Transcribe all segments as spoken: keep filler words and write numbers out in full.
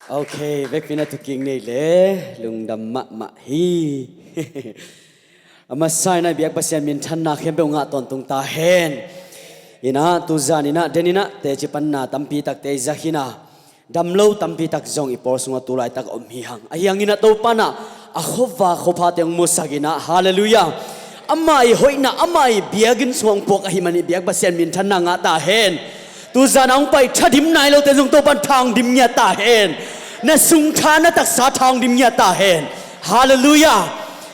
Ok, vekpi-in a thukim nei le, lungdam mahmah hi. A masa-in ah biak Pasian minthanna khempeuh ngah tawntung ta hen. In ah tuzan in ah, den in ah teci panna tampi takte i zak hi-in ah, damlo tampi tak zong i pawl sungah tu laitak om hi hang. Ahi hangin ah Topa in ah a khuavak khuaphate hong musak in ah, halleluiah. Amah i hoihna, amah i biakinn sungah hong puak ahih manin biak Pasian minthanna ngah ta hen. Tuzan a hong pai thadim nai lote zong Topa in tha hong dim ngiat ta hen. Na sung tha, na taksa tha hong dim ngiat ta hen. Halleluiah.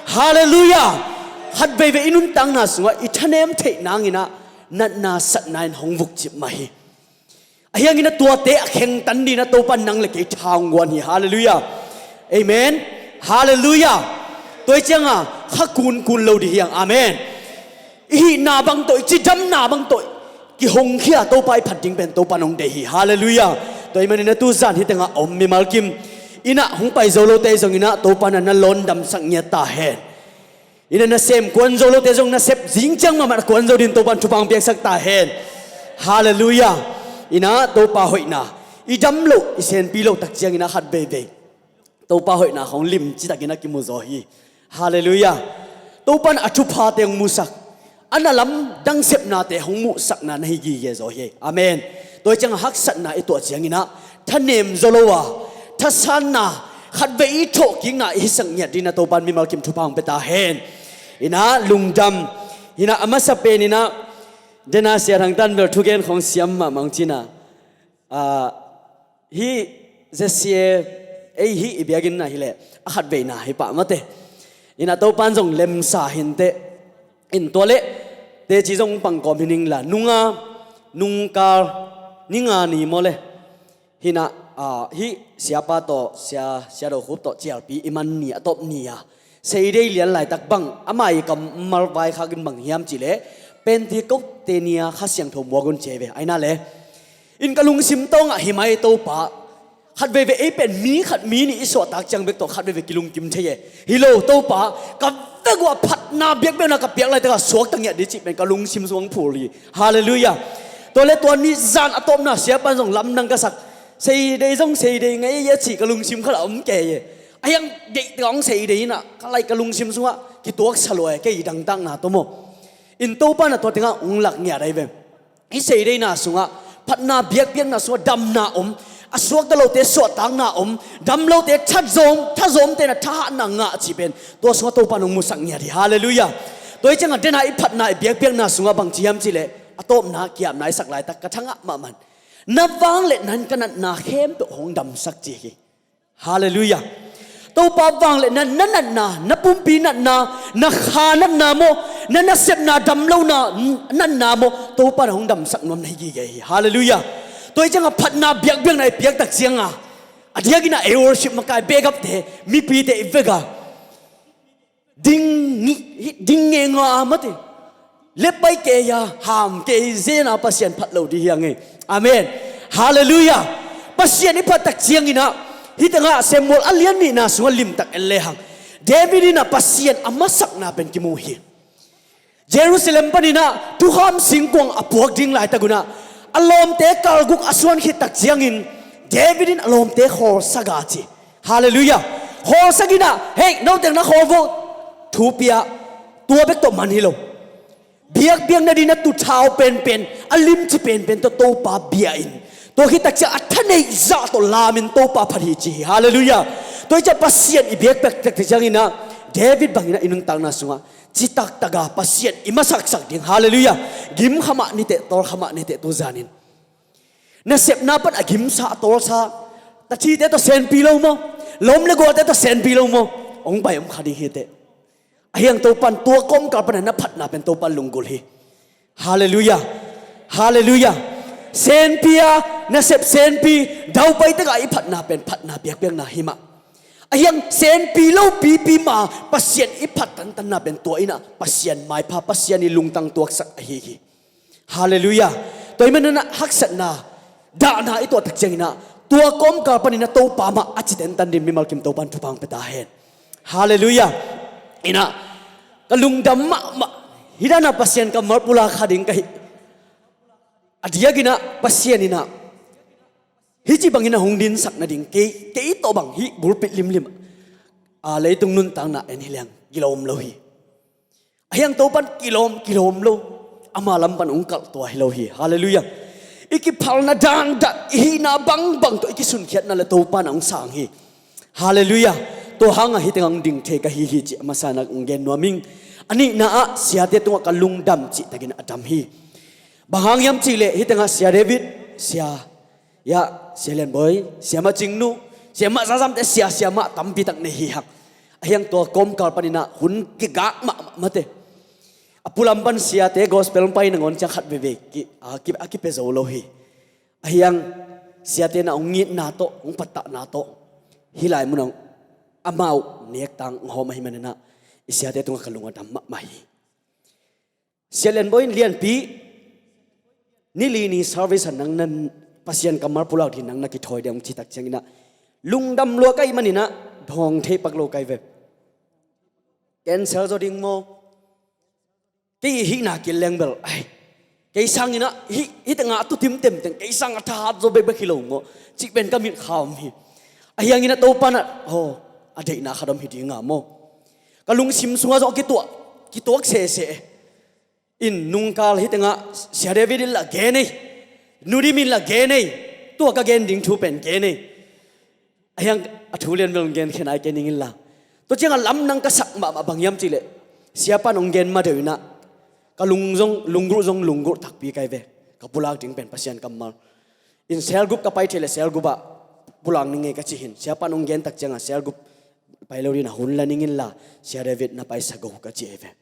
Halleluiah. Khat veivei i nuntakna sungah i thanem theih nangin ah natna satna in hong vukcip mah hi. Ahi hangin ah tuate a khengtan dingin ah Topa in nang le kei tha hong guan hi. Halleluiah. Amen. Halleluiah. Tua ahih ciangin ah kha kunkun lo ding hi hang. Amen. I hihna bang tawh, i cidamna bang tawh kihongkhia Topa i phat ding pen Topa in hong deih hi. Halleluiah. Tua ahih manin ah tuzan hih tengah om mimal kim in ah hong pai zo lote zongin ah Topa in ah na lawn damsak ngiat ta hen. In ah nasem kuan zo lote zong nasep zing ciang mahmah a kuan zo dingin Topa in thupha hong piaksak ta hen. Halleluiah. In ah Topa hoihna i dam loh, i senpi loh tak ciangin ah khat veivei Topa hoihna khawng limci takin a kimu zaw hi. Halleluiah. Topa in a thuphate hong musak, a na lamdang sepnate hong muhsakna na hi gige zaw hi. Amen. Tua ahih ciangin haksatna i tuah ciangin ah thanem zaw lo a, thasanna, khat vei i thawhkikna i hisak ngiat dingin ah Topa in mimal kim thupha hong pia ta hen. In ah lungdam. In ah a masa pen in ah, den a Sia Thang Tan bel thugen khawng siam mahmah hong ci-in ah, ah, hih Z C A, ei, hih i biakinn ah hi leh a khat veina hi pah mate. In ah Topa in zong lemsa hi inteh. In tua leh teci zong pang kawm hi ning la, nung a, nung kal, ni nga ni maw le. Hi-in ah, ah, hih siapa tawh, Sia, Sia Do Khup tawh cialpi i man ni, a tawp ni a, Seidei lian laitak bang, amah i kammal vaikhak in bang hiam cih leh, Pentecost ni-a Kha Siangtho muak un ci hi ve. Ahi na le, in ka lungsim tawngah hi mai Topa. Khat veivei ei pen mi khat mi nih i suahtak ciang bek tawh khat veivei kilungkim thei e. Hi lo Topa, ka vek uh a phatna biakbiakna ka piak laitak a suakta ngiat ding cih pen ka lungsim sung hong phul hi. Halleluiah. Tua leh tua ni zan a tawpna siapa in zong lamdang ka sak. Seidei zong Seidei ngei a cih ka lungsim khalah om kei e. Ahi hang deihte hong Seidei in ah ka laih ka lungsim sungah kituaksa lua e, kei i dangtakna tawh maw. In Topa in ah tua tengah hong lak ngiat ahi ve. I Seideina sungah, phatna biakpiakna sungah damna om, a suakta lote suahtakna om, dam lote thazawm, thazawmte in ah thahatna ngah cih pen tua sungah Topa in hong musak ngiat hi. Halleluiah. Tua hi ciangah den a i phatna i biakpiakna sungah bang ci hiam cih leh, a tawpna kiapna i sak laitak ka thangah mahmah in, na vangliatna in ka natna khempeuh hong damsak ci hi. Halleluiah. Topa vangliatna, na natna, na pumpi natna, na kha natna maw, na nasepna damlohna natna maw, Topa in hong damsak nuam na hi gige hi. Halleluiah. Tua hi ciangah phatna biakpiakna i piaktak ciangah, a diakin ah ei worship makai backupte, mipite i vek a, ding, ding nge nga mate. Lepai kei a, ham kei zena Pasian phat lo ding hi hang e. Amen. Halleluiah. Pasian i phattak ciangin ah, hih tengah Samuel a lian nihna sungah limtak en lehang, David in ah Pasian a masakna pen kimu hi. Jerusalem panin ah thukham singkuang a puak ding laitak un ah, a lawmte kalguk a suan khittak ciangin David in a lawmte khawlsak a ci. Halleluiah. Khawlsak in ah, hei, note na khawl vo, thu pia. Tua bek tawh man hi lo. Biakpiakna dingin a tuthau penpen, a limci penpen tawh Topa bia in, tua khittak ciang a thaneih zah tawh lamin Topa phat hi ci hi. Halleluiah. Tua hi ciang Pasian i biakpiak taktak ciangin ah, David bangin ah i nuntakna sungah citak taka Pasian i masaksak ding. Halleluiah. Gim kha mah ni teh, tawl kha mah ni teh, tuzanin nasepna pan a gimsa, a tawlsa, tathite tawh senpi lo maw, lawm le gualte tawh senpi lo maw, hong pai om kha ding hi teh. Ahi hang Topa in tua kawmkal pan a na phatna pen Topa in lunggulh hi. Halleluiah. Halleluiah. Senpi a, nasep senpi, daupai takah i phatna pen phatna biakpiakna hi mah. Ahi hang senpi lo pipi mah Pasian i phat tantanna pen tua in ah Pasian maipha, Pasian i lungtang tuaksak ahi hi. Halleluiah. Tua hi manin ah haksatna, dahna i tuahtak ciangin ah, tua kawmkal panin ah Topa mah a ci tentan dingin mimal kim Topa in thupha hong pia ta hen. Halleluiah. In ah, ka lungdam mahmah. Hih dan a Pasian kammal pulak kha ding ka hi. A diakin ah Pasian in ah Hih ci bangin a hong dinsak nading kei, kei tawh bang hih bulpit limlim a leitung nuntakna en hi leng kilawm lo hi. A hiang Topan kilawm, kilawm lo. Ama lam pan hong kalh tua hi lo hi. Halleluiah. I kiphalna dandan, i hihna bangbang tawh i kisunkhiatna le Topan a hong sang hi. Halleluiah. Tua hangah hih tengah hong ding thei ka hi hi cih a masa-in ah hong gen nuam ing. A nihna ah siate tungah ka lungdam cih takin a dam hi. Bang hang hiam cih leh hih tengah Sia David, Sia, ya, Sia Lian Bawi, Sia Macing Nu, Sia Mah Za Zamte, sia, sia mah tampi tak nei hi hang. A hiang tua kawmkal panin ah hun kigak mahmah mate. A pulam pan siate gospel hong pai nangawn ciang khat veivei ki, a, ki, a kipia zo lo hi. A hiang siate in ah hong itna tawh, hong pattahna tawh, hih lai munah amau nektang hong hawm ahih manin ah i siate tungah ka lung a dam mahmah hi. Sia Lian Bawi in, Lianpi, ni li ni service ah nang na Pasian kammal pulak ding, nang na kithawi ding hong cih tak ciangin ah lungdam lua ka hih manin ah dawng thei pak lo ka hi ve. Cancel zaw ding maw? Kei hihna kil leng bel, ai, kei sangin ah hih, hih tengah a tuutim temteng kei sang a thahat zaw bekbek hi lo maw, cih pen ka mitkham hi. A hiangin ah Topan ah, aw, a deihna khat om hi ding a maw. Ka lungsim sungah zong a kituak, kituak sese. In nungkal hih tengah Sia David in lah gen ei, Nu Dim in lah gen ei, tua ka gen ding thu pen gen ei. A hiang a thu lian bel hong gen khe nai kei ning in la. Tua ciangah lamdang ka sak mahmah, bang hiam cih leh siapa in hong gen ma deuh in ah ka lung zong lunggulh, zong lunggulh takpi ka hi ve. Ka pulak ding pen Pasian kammal. In cell group ka pai thei leh cell group ah pulak ning ei ka ci hi in, siapa in hong gen tak ciangah cell group pai lo ding in ah hun la ning in la, Sia David na paisa go ka ci hi ve.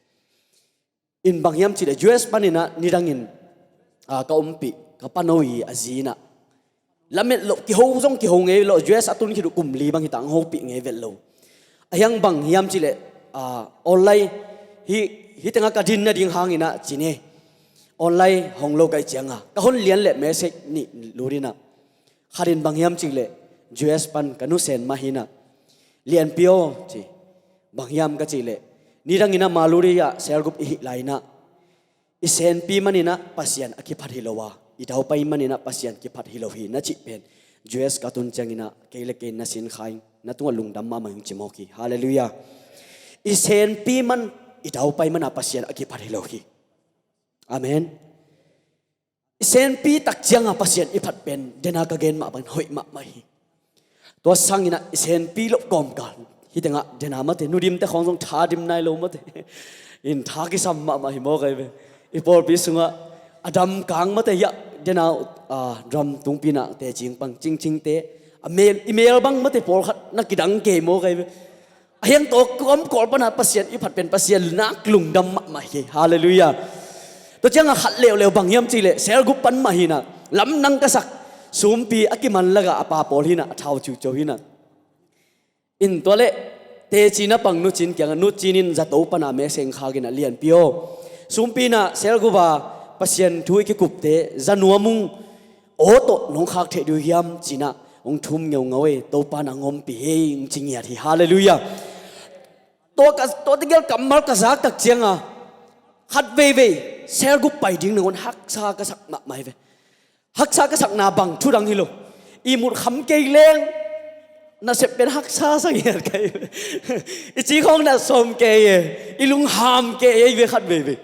In bang hiam cih leh U S panin ah nidangin, a, ka ompih ka pano i a zi in ah lamet loh, kiho zong kiho ngei lo, U S a tun khit uh kum li bang hi ta, hong hopih ngei vet lo. A hiang bang hiam cih leh, a, online hih, hih tengah ka din nading hangin ah ci ni, online hong lo ka hih ciangah ka hon lian leh message nih lut in ah, khat in bang hiam cih leh U S pan ka nusen mah hi in ah, Lianpi aw, ci, bang hiam ka cih leh, nidangin ah Maluri ah cell group i hih lai in ah, i senpi manin ah Pasian a kiphat hi lo a, i daupai manin ah Pasian kiphat hi lo hi na cih pen U S ka tun ciangin ah kei le kei na sin kha ing, na tungah lungdam mahmah ing ci mawk hi. Halleluiah. I senpi man, i daupai man ah Pasian a kiphat hi lo hi. Amen. I senpi tak ciangah Pasian i phat pen dena ka gen mah bangin hoih mahmah hi. Tua sangin ah i senpi loh kawmkal hih tengah dena mate, Nu Dimte khawng zong tha dim nai lo mate. In tha kisam mahmah hi maw ka hi ve. I pawlpi sungah a dam kang mate hiah dena, a, drum tungpi in ah teci hong pang, cingcingte, a mel, i mel bang mate pawlkhat na kidang kei maw ka hi ve. A hiang tua kawmkawl pan ah Pasian i phat pen Pasian nak lungdam mahmah hi. Halleluiah. Tua ciangah khat leuleu bang hiam cih leh cell group pan mah hi in ah lamdang ka sak, sumpi a kiman lakah a pa pawl hi in ah, a thau ciuciau hi in ah. In tua leh teci na pang Nu Cin kiangah, Nu Cin in zato pan ah message khak in ah, Lianpi aw, sumpi in ah cell group ah Pasian thu i kikupte za nuam ung, aw tawh nong khak theih ding uh hiam ci in ah hong thum ngeungau ei, Topan ah hong ompih hi, hong ci ngiat hi. Halleluiah. Tua ka, tua tegel kammal ka zak tak ciangah khat veivei cell group pai ding nangawn haksa ka sak mahmah hi ve. Haksa ka sakna bang thu dang hi lo. Ihmut kham kei leng nasep pen haksa sa ngiat ka hi ve. I ci khawng na sawm kei e, i lungham kei e, i ve khat veivei.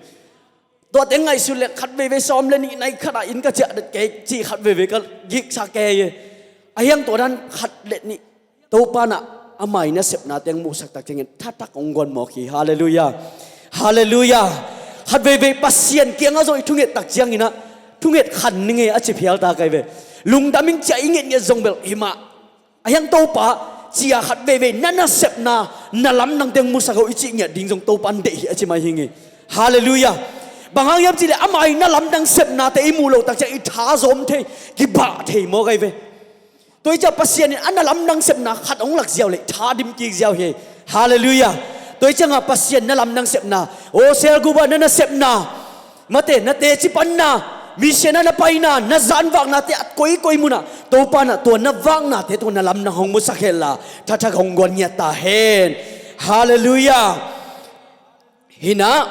Tuate ngaihsut leh khat veivei sawm le nih nai khat ah inn ka ciah det kei, ci khat veivei ka giksa kei e. A hiang tua dan khat le nih Topan ah ama i nasepna teng muhsak tak ciangin thatak hong guan mawk hi. Halleluiah. Halleluiah. Khat veivei Pasian kiangah zong i thunget tak ciangin ah thunget khan ning e a ci phial ta ka hi ve. Lungdam ing ci a i ngetnget zong bel hi mah. A hiang Topa, ci a khat veivei na nasepna, na lamdang teng musak o i cih ngiat ding zong Topa in deih hi a ci mai hi ing. Halleluiah. Bang hang hiam cih leh ama i na lamdang sepnate i muh loh tak ciang i tha zawm thei, kibah thei maw ka hi ve. Tua hi ciah Pasian in a na lamdang sepna khat hong lak ziau leh tha dim kik ziau hi. Halleluiah. Tua hi ciangah Pasian na lamdang sepna, aw, cell group ah na nasepna, mate, na teci panna, mission ah na paina, na zanvaknate a koikoi munah Topa in ah tua na vaknate tua na lamdang hong musak henla thathak hong guan ngiat ta hen. Halleluiah. Hi in ah,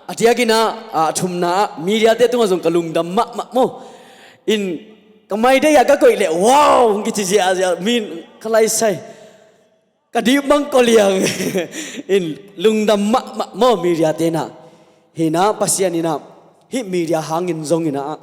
a diakin ah, a thumna ah mediate tungah zong ka lungdam mahmah maw. In Ka maidei ah ka koih leh wow hong kici ziahziah, min ka laisai. Ka dih mang kua liang. In lungdam mahmah maw media tenah. Hinah Pasian inah hih media hangin zong inah,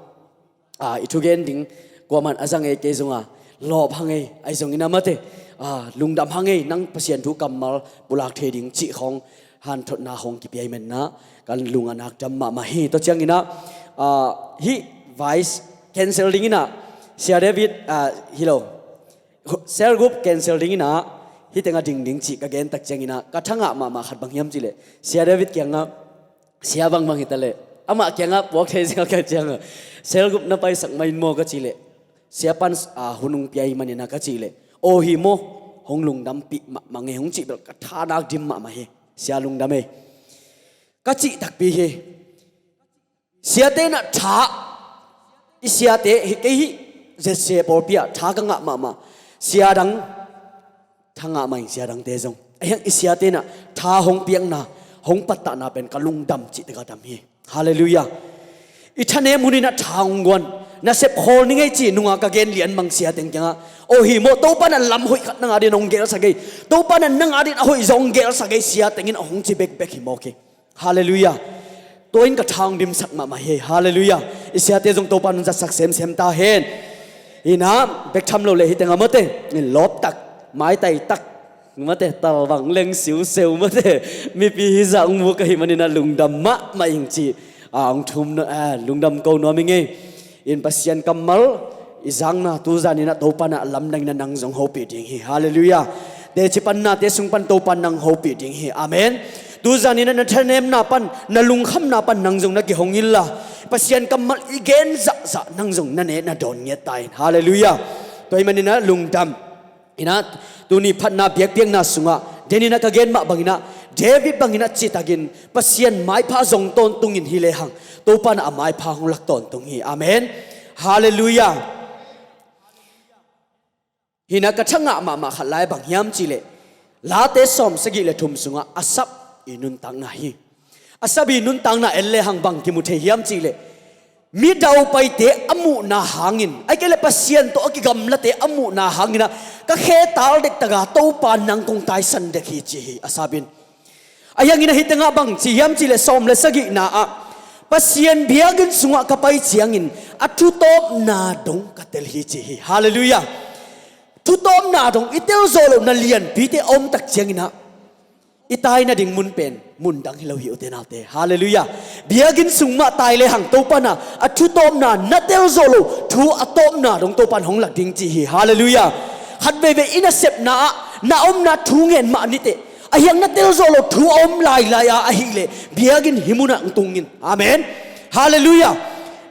ah, i thugen ding kuaman a za ngei kei zonga, lawp hang ei, ahi zongin a mate, ah, lungdam hang ei, nang Pasian thu kammal pulak thei ding cih khawng hanthotna hong kipia i menna kan lung a nakdam mahmah hi. Tua cianginah, ah, hih Vice cancel dinginah Sia David, ah, hi lo, cell group cancel dinginah hih tengah dingding cih ka gentak cianginah ka thangah mahmah khat bang hiam cihleh, Sia David kiangah, sia bangbang hitaleh, amah kiangah puak thei ziau ka ciangah, cell group na paisak mah in maw ka cihleh, sia pan, ah, hun hong pia hi maninah ka cihleh, aw hi maw, hong lungdampih mahmah ngei hong cih bel ka thanak dim mahmah hi. Sia lungdam ei ka cih takpi hi. Siate inah tha, i siate hi kei hih Z C A pawlpi ah tha ka ngah mahmah. Sia dang tha ngah mah in, sia dangte zong. Ahiang i siate inah tha hong piakna, hong pattahna pen ka lungdam cihte ka dam hi. Halleluiah. I thanem hun inah tha hong guan, nasep khawl ni ngei ci nunga ka gen lian mang sia teng kiangah, aw hi maw, Topa inah lam hoih khat nang adin hong gelsak ei. Topa inah nang adin a hoih zong hong gelsak ei, sia tengin a hong ci bekbek hi mawk hi. Halleluiah. Tua in ka tha hong dimsak mahmah hi. Halleluiah. I siate zong Topa in hong zatsak semsem ta hen. Inah bek tham lo leh hih tengah mate, in lawptak, maitaitak, mate, talvang leng siuseu mate, mipi hizah hong mu ka hih maninah lungdam mahmah ing ci, ah, hong thum nuam, ah, lungdam ko nuam ing ei. In Pasian kammal i zakna tuzaninah Topa inah lamdanginah nang zong hopih ding hi. Halleluiah. Teci pannate sung pan Topa in nang hopih ding hi. Amen. Tuzaninah na thanemna pan, na lungkhamna pan nang zong na kihong inla, Pasian kammal i gen zahzah nang zong na ne na dawn ngiat ta in. Halleluiah. Tua hih maninah lungdam. Inah tuni phatna biakpiakna sungah deninah ka gen mah banginah, David banginah citakin Pasian maipha zong tawntungin hi lehang Topa inah a maipha hong lak tawntung hi. Amen. Halleluiah. Hinah ka thangah mahmah khat lai bang hiam cihleh, Late sawm sagih le thum sungah Asaph i nuntakna hi. Asaph i nuntakna en lehang bang kimu thei hiam cihleh, mi daupaite a muhna hangin, ahih kei leh Pasian tawh a kigamlate a muhna hanginah ka khe tal dektaga Topa nang kong taisan dek hi ci hi Asaph in. Ahianginah hih tengah bang ci hiam cihleh, sawm le sagihna ah, Pasian biakinn sungah ka pai ciangin a thutawpna dong ka tel hi ci hi. Halleluiah. Thutawpna dong i tel zawh loh na lianpite a omtak cianginah i tai nading mun pen mun dang hi lo hi, ute naute. Halleluiah. Biakinn sung mah tai lehang Topa inah a thutawpna na tel zawh loh thu a tawpna dong Topa in hong lak ding ci hi. Halleluiah. Khat veivei i nasepna ah na omna thu ngen mah niteh, ahiang na tel zawh loh thu a om lailai a ahileh biakinn hih munah hong tungin. Amen. Halleluiah.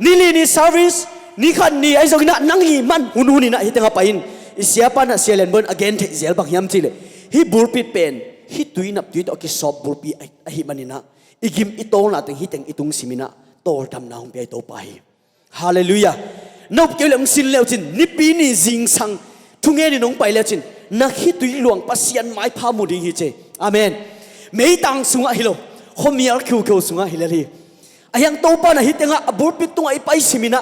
Ni li ni service, ni khat ni ahi zonginah nang hih man hun huninah hih tengah pai in. I siapa inah, Sia Lian Bawi in a gen theih zel bang hiam cihleh, hih bulpit pen hih tui naptui tawh a kisawp bulpi ahi, ahih maninah i gim i tawlna teng hih teng i tung siminah tawldamna hong pia i Topa hi. Halleluiah. Na up kei uh leh hong sin leucin, nipi ni zingsang thungen in hong pai leucin, na khitui luang Pasian maipha mu ding hi ci. Amen. Meitang sungah hi lo, khuamial khiukheu sungah hi lel hi. Ahiang Topa inah hih tengah a bulpit tungah i pai siminah,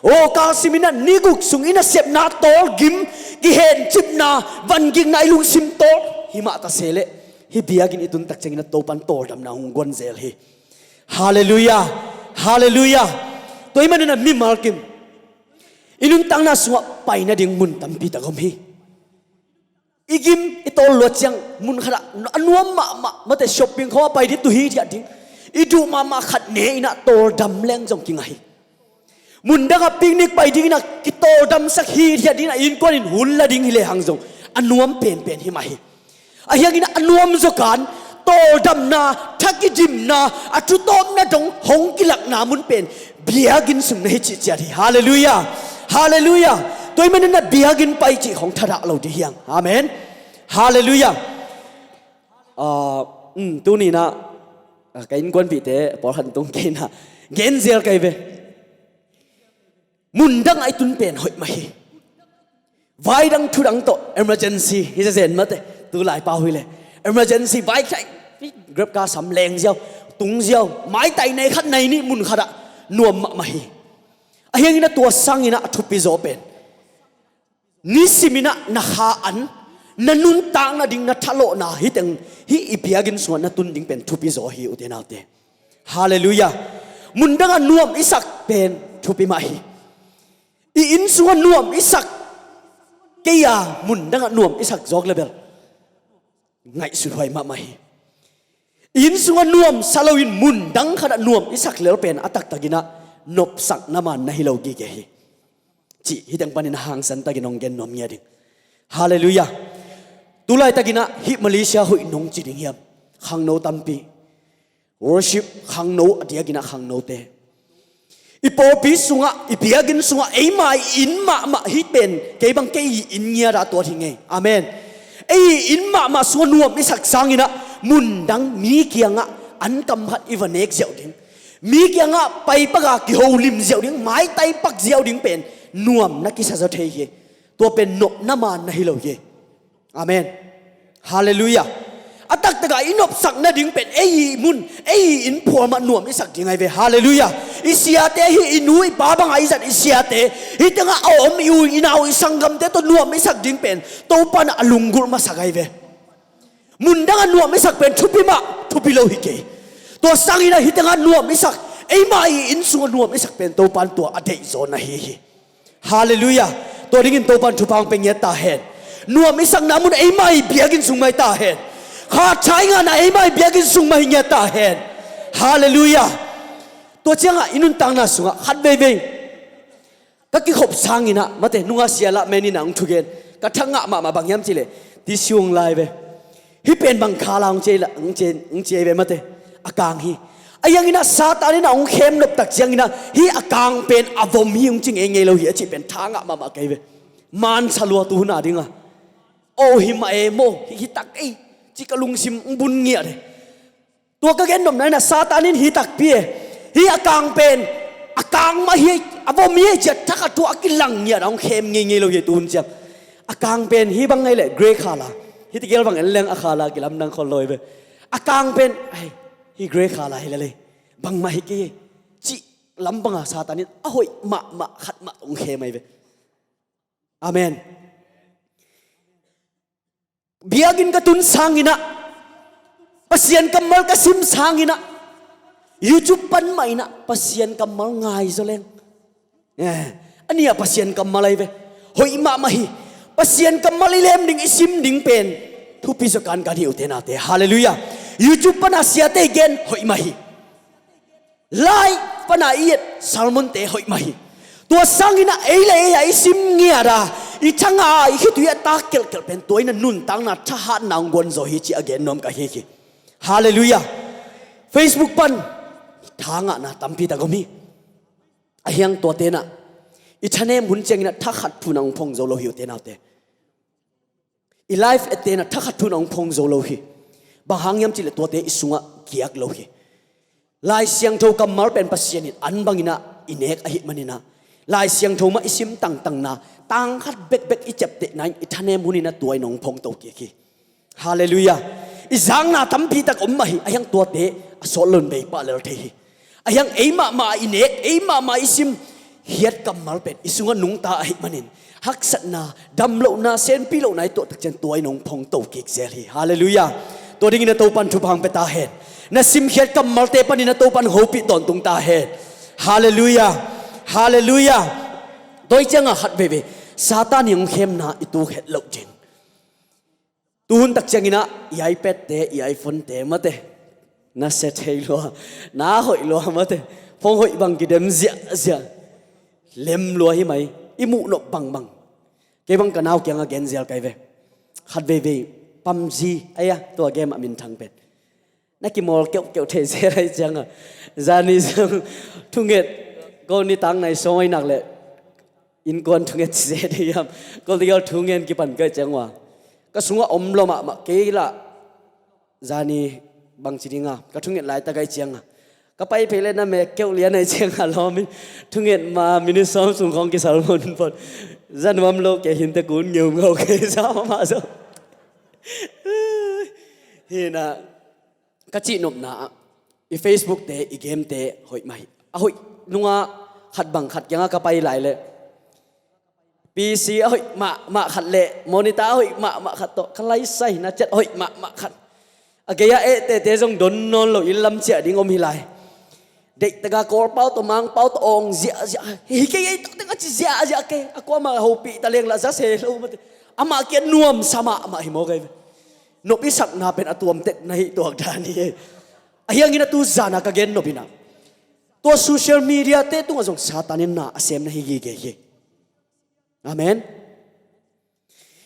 aw, kal siminah ni guk sung i nasepna tawlgim, kihencipna, vangikna i lungsim tawl himah ta se leh, hih biakinn i tuntak cianginah Topa in tawldamna hong guan zel hi. Halleluiah. Halleluiah. Tua hih maninah mimal kim i nuntakna sungah pai nading mun tampi tak om hi. I gim i tawl luat ciang mun khatah a nuam mahmah, mate, shopping khawng a pai ding, tu hithiat ding, i duh mahmah khat ne inah tawldam leng zong kingah hi. Mun dangah picnic pai dinginah kitawldamsak hithiat dinginah innkuan in hun la ding hi lehang zong a nuam penpen hi mah hi. Ahianginah a nuam zawkan tawldamna, thakidimna, a thutawpna dong hong kilakna mun pen biakinn sung na hi cihciat hi. Halleluiah. Halleluiah. Tua hih maninah biakinn pai cih khawng thadah lo dih hiang. Amen. Halleluiah. Ah, um, tuninah, ah, ka innkuanpihte pawlkhat tung keinah gen zel kai ve. Mun dangah i tun pen hoih mah hi. Vai dang thu dang tawh emergency hi zezen mate, tu laipau hileh emergency vai khai, Grab ka sam leng ziau, tung ziau, maitai nei khat nei nih mun khatah nuam mahmah hi. Ahianginah tua sanginah a thupi zaw pen Nisimin ah na kha an, na nuntak nading na thalawhna hih teng, hih i biakinn sungah na tun ding pen thupi zaw hi, ute naute. Halleluiah. Mundangah nuam i sak pen thupi mah hi. I inn sungah nuam i sak, kei a mundangah nuam i sak zawk le bel ngaihsuthuai mahmah hi. I inn sungah nuam sa loin mundang khatah nuam i sak lel pen a taktakin ah nopsakna man na hi lo gige hi, cih hih teng panin a hangsan takin hong gen nuam ngiat ding. Halleluiah. Tulaitakin ah hih Malaysia hoih nong ci ding hiam? Khangno tampi. Worship khangno, a diakin ah khangnote. I pawlpi sungah, i biakinn sungah, eima i inn mahmah hih pen, kei bang kei i inn ngiat a tuat hi ngei. Amen. Ei i inn mahmah sungah nuam i sak sangin ah mundang mi kiangah an kam khat i va nek ziau ding, mi kiangah paipak a kiholim ziau ding, maitai pak ziau ding pen nuam na kisa zaw thei hi. Tua pen nopna man na hi lo hi. Amen. Halleluiah. A taktakah i nopsak nading pen ei i mun, ei i inn phual mah nuam i sak ding ahi ve. Halleluiah. I siate hi, i nu i pa bangah i zat i siate, hih tengah a om i u i nau i sanggamte tawh nuam i sak ding pen Topan a lunggulh masak ahi ve. Mundangah nuam i sak pen thupi mah, thupi lo hi kei. Tua sangin ah hih tengah nuam i sak, eima i inn sungah nuam i sak pen Topan tua a deihzaw na hi hi. Halleluiah. Tua dingin Topan thupha hong pia ngiat ta hen. Nuam i sakna mun eima i biakinn sung mah hi ta hen. Kha thai ngahna eima i biakinn sung mah hi ngiat ta hen. Halleluiah. Tua ciangah i nuntakna sungah khat veivei ka kikhop sangin ah, mate, nunga sia lah menin ah hong thugen. Ka thangah mahmah bang hiam cihleh, ti siung lai ve. Hih pen bang khala hong ciei la, hong ciei, hong ciei ve, mate. A kang hi. A hiangin ah Satan in ah hong khem noptak ciangin ah hih a kang pen a vom hi, hong ci ngeingei lo hi a cih pen thangah mahmah kei ve. Mansa lua tu hun a ding a. Oh, hi mah e maw, hi, hi tak ei, ci ka lungsim hong bun ngiat e. Tua ka gen nopna in ah Satan in hi takpi e. Hih a kang pen a kang mah hi, a vom hi, ciat thakhat thu a kilang ngiat a hong khem ngeingei lo hi tu hun ciang. A kang pen hih bang ngei leh grey khala. Hih tegel bang en leng a khala kilamdang khol lo hi ve. A kang pen, ai, hih grey khala hi lele. Bangmah hi kei, cih lam banga Satan in a hoih mahmah khat mah hong khem ahi ve. Amen. Biakinn ka tun sangin ah, Pasian kammal ka sim sangin ah, YouTube pan mah in ah Pasian kammal ngai zaw leng. Eh, a nih a Pasian kammal ahi ve. Hoih mahmah hi. Pasian kammal i lem ding, i sim ding pen thupi zaw kankan hi, ute naute. Halleluiah. YouTube pana siate i gen hoih mah hi. Lai pana i et sermonte hoih mah hi. Tua sangin ah ei le ei a i sim ngiat a, i thangah a, i khitui a tak kelhkelh pen tua in ah nuntakna thahatna hong guan zaw hi cih a gen nuam ka hi hi. Halleluiah. Facebook pan thangahna tampi tak om hi. A hiang tuate in ah i thanem hun ciangin ah thakhat thu in ah hong phong zo lo hi, ute naute. I live ette in ah thakhat thu in ah hong phong zo lo hi. Bang hang hiam cihleh tuate i sungah giak lo hi. Lai Siangtho kammal pen Pasian in an bangin ah i nek ahih manin ah, Lai Siangtho mah i sim tangtangna, tang khat bekbek i ciaptehna in i thanem hun in ah tua in ah hong phong to kik hi. Halleluiah. I zakna tampi tak om mah hi, a hiang tuate a sawt lo in bei pah lel thei hi. A hiang ei mahmah i nek, ei mahmah i sim, hiat kammal pen i sungah nungta ahih manin haksatna, damlohna, senpih lohna i tuah tak ciang tua in ah hong phong to kik zel hi. Halleluiah. Tua dingin ah Topan thupha hong pia ta hen. Na sim hiat kammalte panin ah Topan hong hopih tawntung ta hen. Halleluiah. Halleluiah. Tua hi ciangah khat veivei Satan in hong khemna i tuk het loh ding. Tu hun tak ciangin ah i iPad-te, i iPhone-te, mate, na se thei lua, na hoih lua, mate, phone hoih bang kidem ziahziah, lem lua hi mai, i muh nop bangbang. Kei bang ka nau kiangah gen zial kai ve. Khat veivei PUBG, aia, tua game a minthang pen na kimawl keuhkeuh thei zel ahih ciangah, zani zong thunget, ko nitak nai sawng ahi nak leh innkuan thunget se dei hiam, ko tigel thungen kipan ka hih ciang ua, ka sungah om lo mahmah kei lah. Zani bangci dinga ka thunget laitak ahih ciangah, ka pai phei leh na mek keuh lian ahih ciangah lawm in, thunget ma minute sawm sung khawng kisal mun pon. Za nuam lo kei hinte kun ngeungau kei sa mahmah zo. Hinah ka cihnopna ah, i Facebook-te, i game-te hoih mah hi. A hoih nungah khat bang khat kiangah ka pai lai leh P C a hoih mahmah khat le monitor a hoih mahmah khat tawh ka laisai na ciat a hoih mahmah khat. A gei-a ehtehte zong don nawn lo, inn lam ciah ding om hi lai. Deihtakin Kawlpau tawh Mangpau tawh awng ziahziah, hi kei ei tawh teng a ci ziahziah kei. A kuamah hopih ta leng lah za se lo mate. Amah kia nuamsa mahmah hi maw kei ve. Nopsakna pen a tuamtek na hih tuak dan hi. Ahi hangin a tu zan-a ka gen nop in ah, tua social media-te tungah zong Satan in na a sem na hi gige hi. Amen.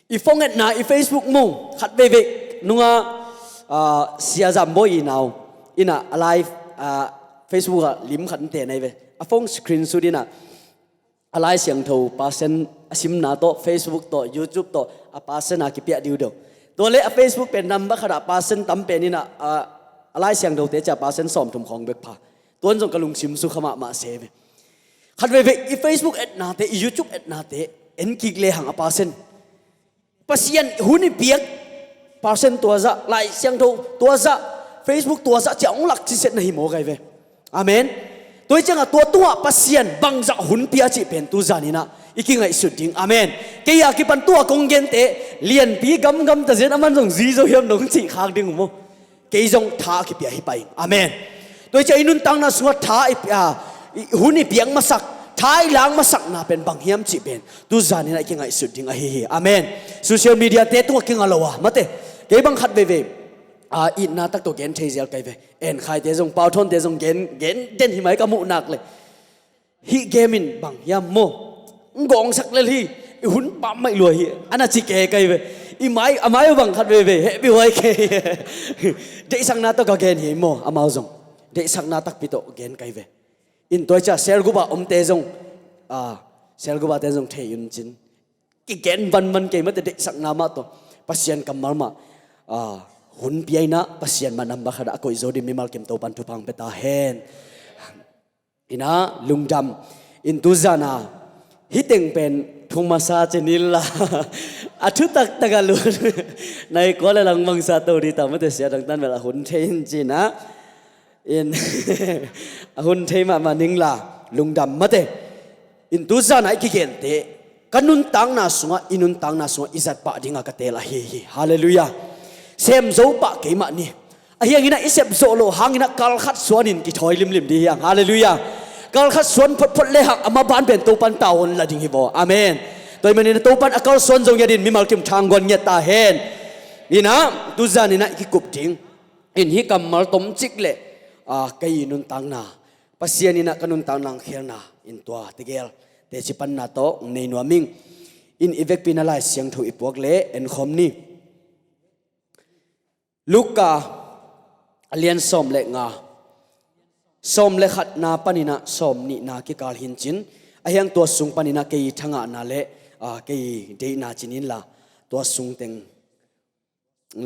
I phone etna, i Facebook mu, khat veivei nunga, ah, Sia Zam Bawi i nau in ah a live, ah, Facebook ah lim khat in te nai ve. A phone screenshot in ah a Lai Siangtho percent a simna tawh, Facebook tawh, YouTube tawh a percent a kipiah diudeu. Tua le a Facebook pen number khat ah percent tam pen in ah, ah, a Lai Siangthote ciang percent sawmthum khawng bek pha. Tuan zong ka lungsim sukha mahmah se ve. Khat veivei i Facebook etnate, i YouTube etnate en kik lehang a percent, Pasian hun i piak percent tua zah, Lai Siangtho tua zah, Facebook tua zah ciang hong lak ciset na hi maw kei ve. Amen. Tua hi ciangah tua tungah Pasian bangzah hun pia cih pen tu zan in ah i kingaihsut ding. Amen. Kei a kipan tua kong gente lianpi gamgam ta zen, aman zong zui zo hiam nong cih khak ding uh maw? Kei zong tha a kipia hi pah ing. Amen. Tua hi ciang i nuntakna sungah tha i pia, i hun i piak masak, tha i lak masakna pen bang hiam cih pen tu zan in ah i kingaihsut ding ahi hi. Amen. Social media-te tungah kinga lo a mate. Kei bang khat veivei, ah, itna tak tawh gen thei zel kei ve. En Khaite zong, Pau Thawnte zong gen, gen den hi mai ka muh nak le. Hih game in bang hiam maw? Ng gawngsak lel hi. I hun pammaih lua hi. A na ci kei kei ve. I mai, a mai uh bang khat veivei hehpih huai kei. Deihsakna tawh ka gen hi maw, amau zong deihsakna takpi tawh gen kei ve. In tua hi ciang cell group ah omte zong, ah, cell group ah te zong thei un cin. Kigen vanvan kei mate, deihsakna mah tawh Pasian kammal mah, ah, hun pia in ah Pasian mah number khat ah a koih zo ding mimal kim Topan thupha hong pia ta hen. In ah lungdam. In tu zan-a hih teng pen thu masa ci ni la, a thutak tak a lut. Nai kua le lang bangsa to ding ta mate, Sia Dang Tan bel a hun thei in ci-in ah, in a hun thei mahmah ning la, lungdam mate. In tu zan-a i kigente ka nuntakna sungah, i nuntakna sungah i zat pah dingah ka teel ahi hi. Halleluiah. Sem zo pah kei mah ni. Ahi hangin ah i sep zawh loh hangin ah kal khat suanin kithawi limlim ding hi hang. Halleluiah. Kal khat suan photphot lehang a maban pen Topan tavuan la ding hi vaw. Amen. Tua ahih manin ah Topan a kalsuan zong ngiatin mimal kim thangguan ngiat ta hen. In ah tu zan in ah i kikup ding. In hih kammal tomcik le, ah, kei i nuntakna, Pasian in ah ka nuntakna hong khelna, in tua tegel teci panna tawh hong nei nuam ing. In i vekpi-in ah Lai Siangtho i puak leh en khawm ni. Luka a lian sawm le nga, sawm le khatna panin ah sawm nihna kikal hi in cin, ahi hang tua sung panin ah kei thangahna le, ah, kei deihna ci-in la, tua sung teng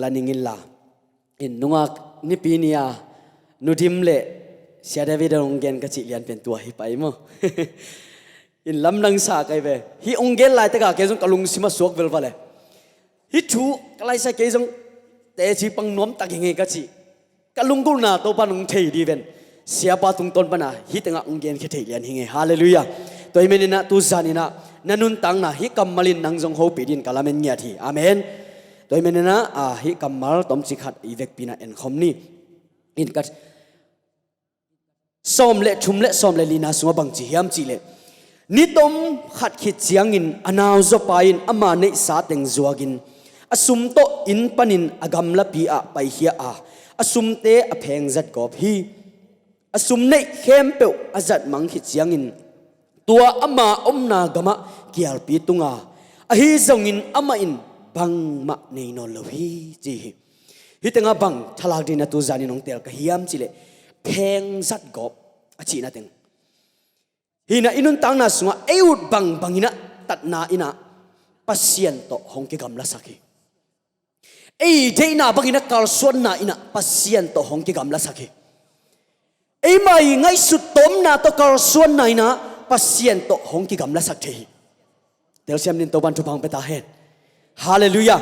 la ning in la. In nungak Nipi ni-a Nu Dim le Sia David hong gen ka cih lian pen tua hi pah maw. In lamdang sa kei ve. Hih hong gen laitak a kei zong ka lungsim a suak velval e. Hih thu ka laisai kei zong teci pang nuam tak hi ngei ka cih. Ka lunggulhna Topan hong thei ding ven. Siapa tungtawn pana hih tengah hong genkhia thei lian hi ngei. Halleluiah. Tua ahih manin ah tu zan in ah na nuntakna hih kammal in nang zong hopih dingin ka lamen ngiat hi. Amen. Tua ahih manin ah, ah, hih kammal tomcik khat i vekpi-in ah en khawm ni. In ka sawm le thum le sawm le lina sungah bang ci hiam cih leh, ni tom khat khit ciangin a nauzaw pa in ama neihsa teng zuakin a sum tawh inn panin a gamlapi ah paikhia a, a sumte a phengzat gawp hi. A sum neih khempeuh a zatmang khit ciangin tua ama omna gamah kialpi tung a, ahi zongin amah in bangmah nei nawn lo hi, ci hi. Hih tengah bang thalak dingin ah tu zanin hong teel ka hiam cih leh, phengzat gawp a cihna teng. Hi in ah i nuntakna sungah ei ut bangbang in ah tatna in ah Pasian tawh hong kigamlasak hi. Ei deihna bangin ah kalsuanna in ah Pasian tawh hong kigamlasak hi. Eimah i ngaihsut tomna tawh kalsuanna in ah Pasian tawh hong kigamlasak thei hi. Telsiam ni in, Topan thupha hong pia ta hen. Halleluiah.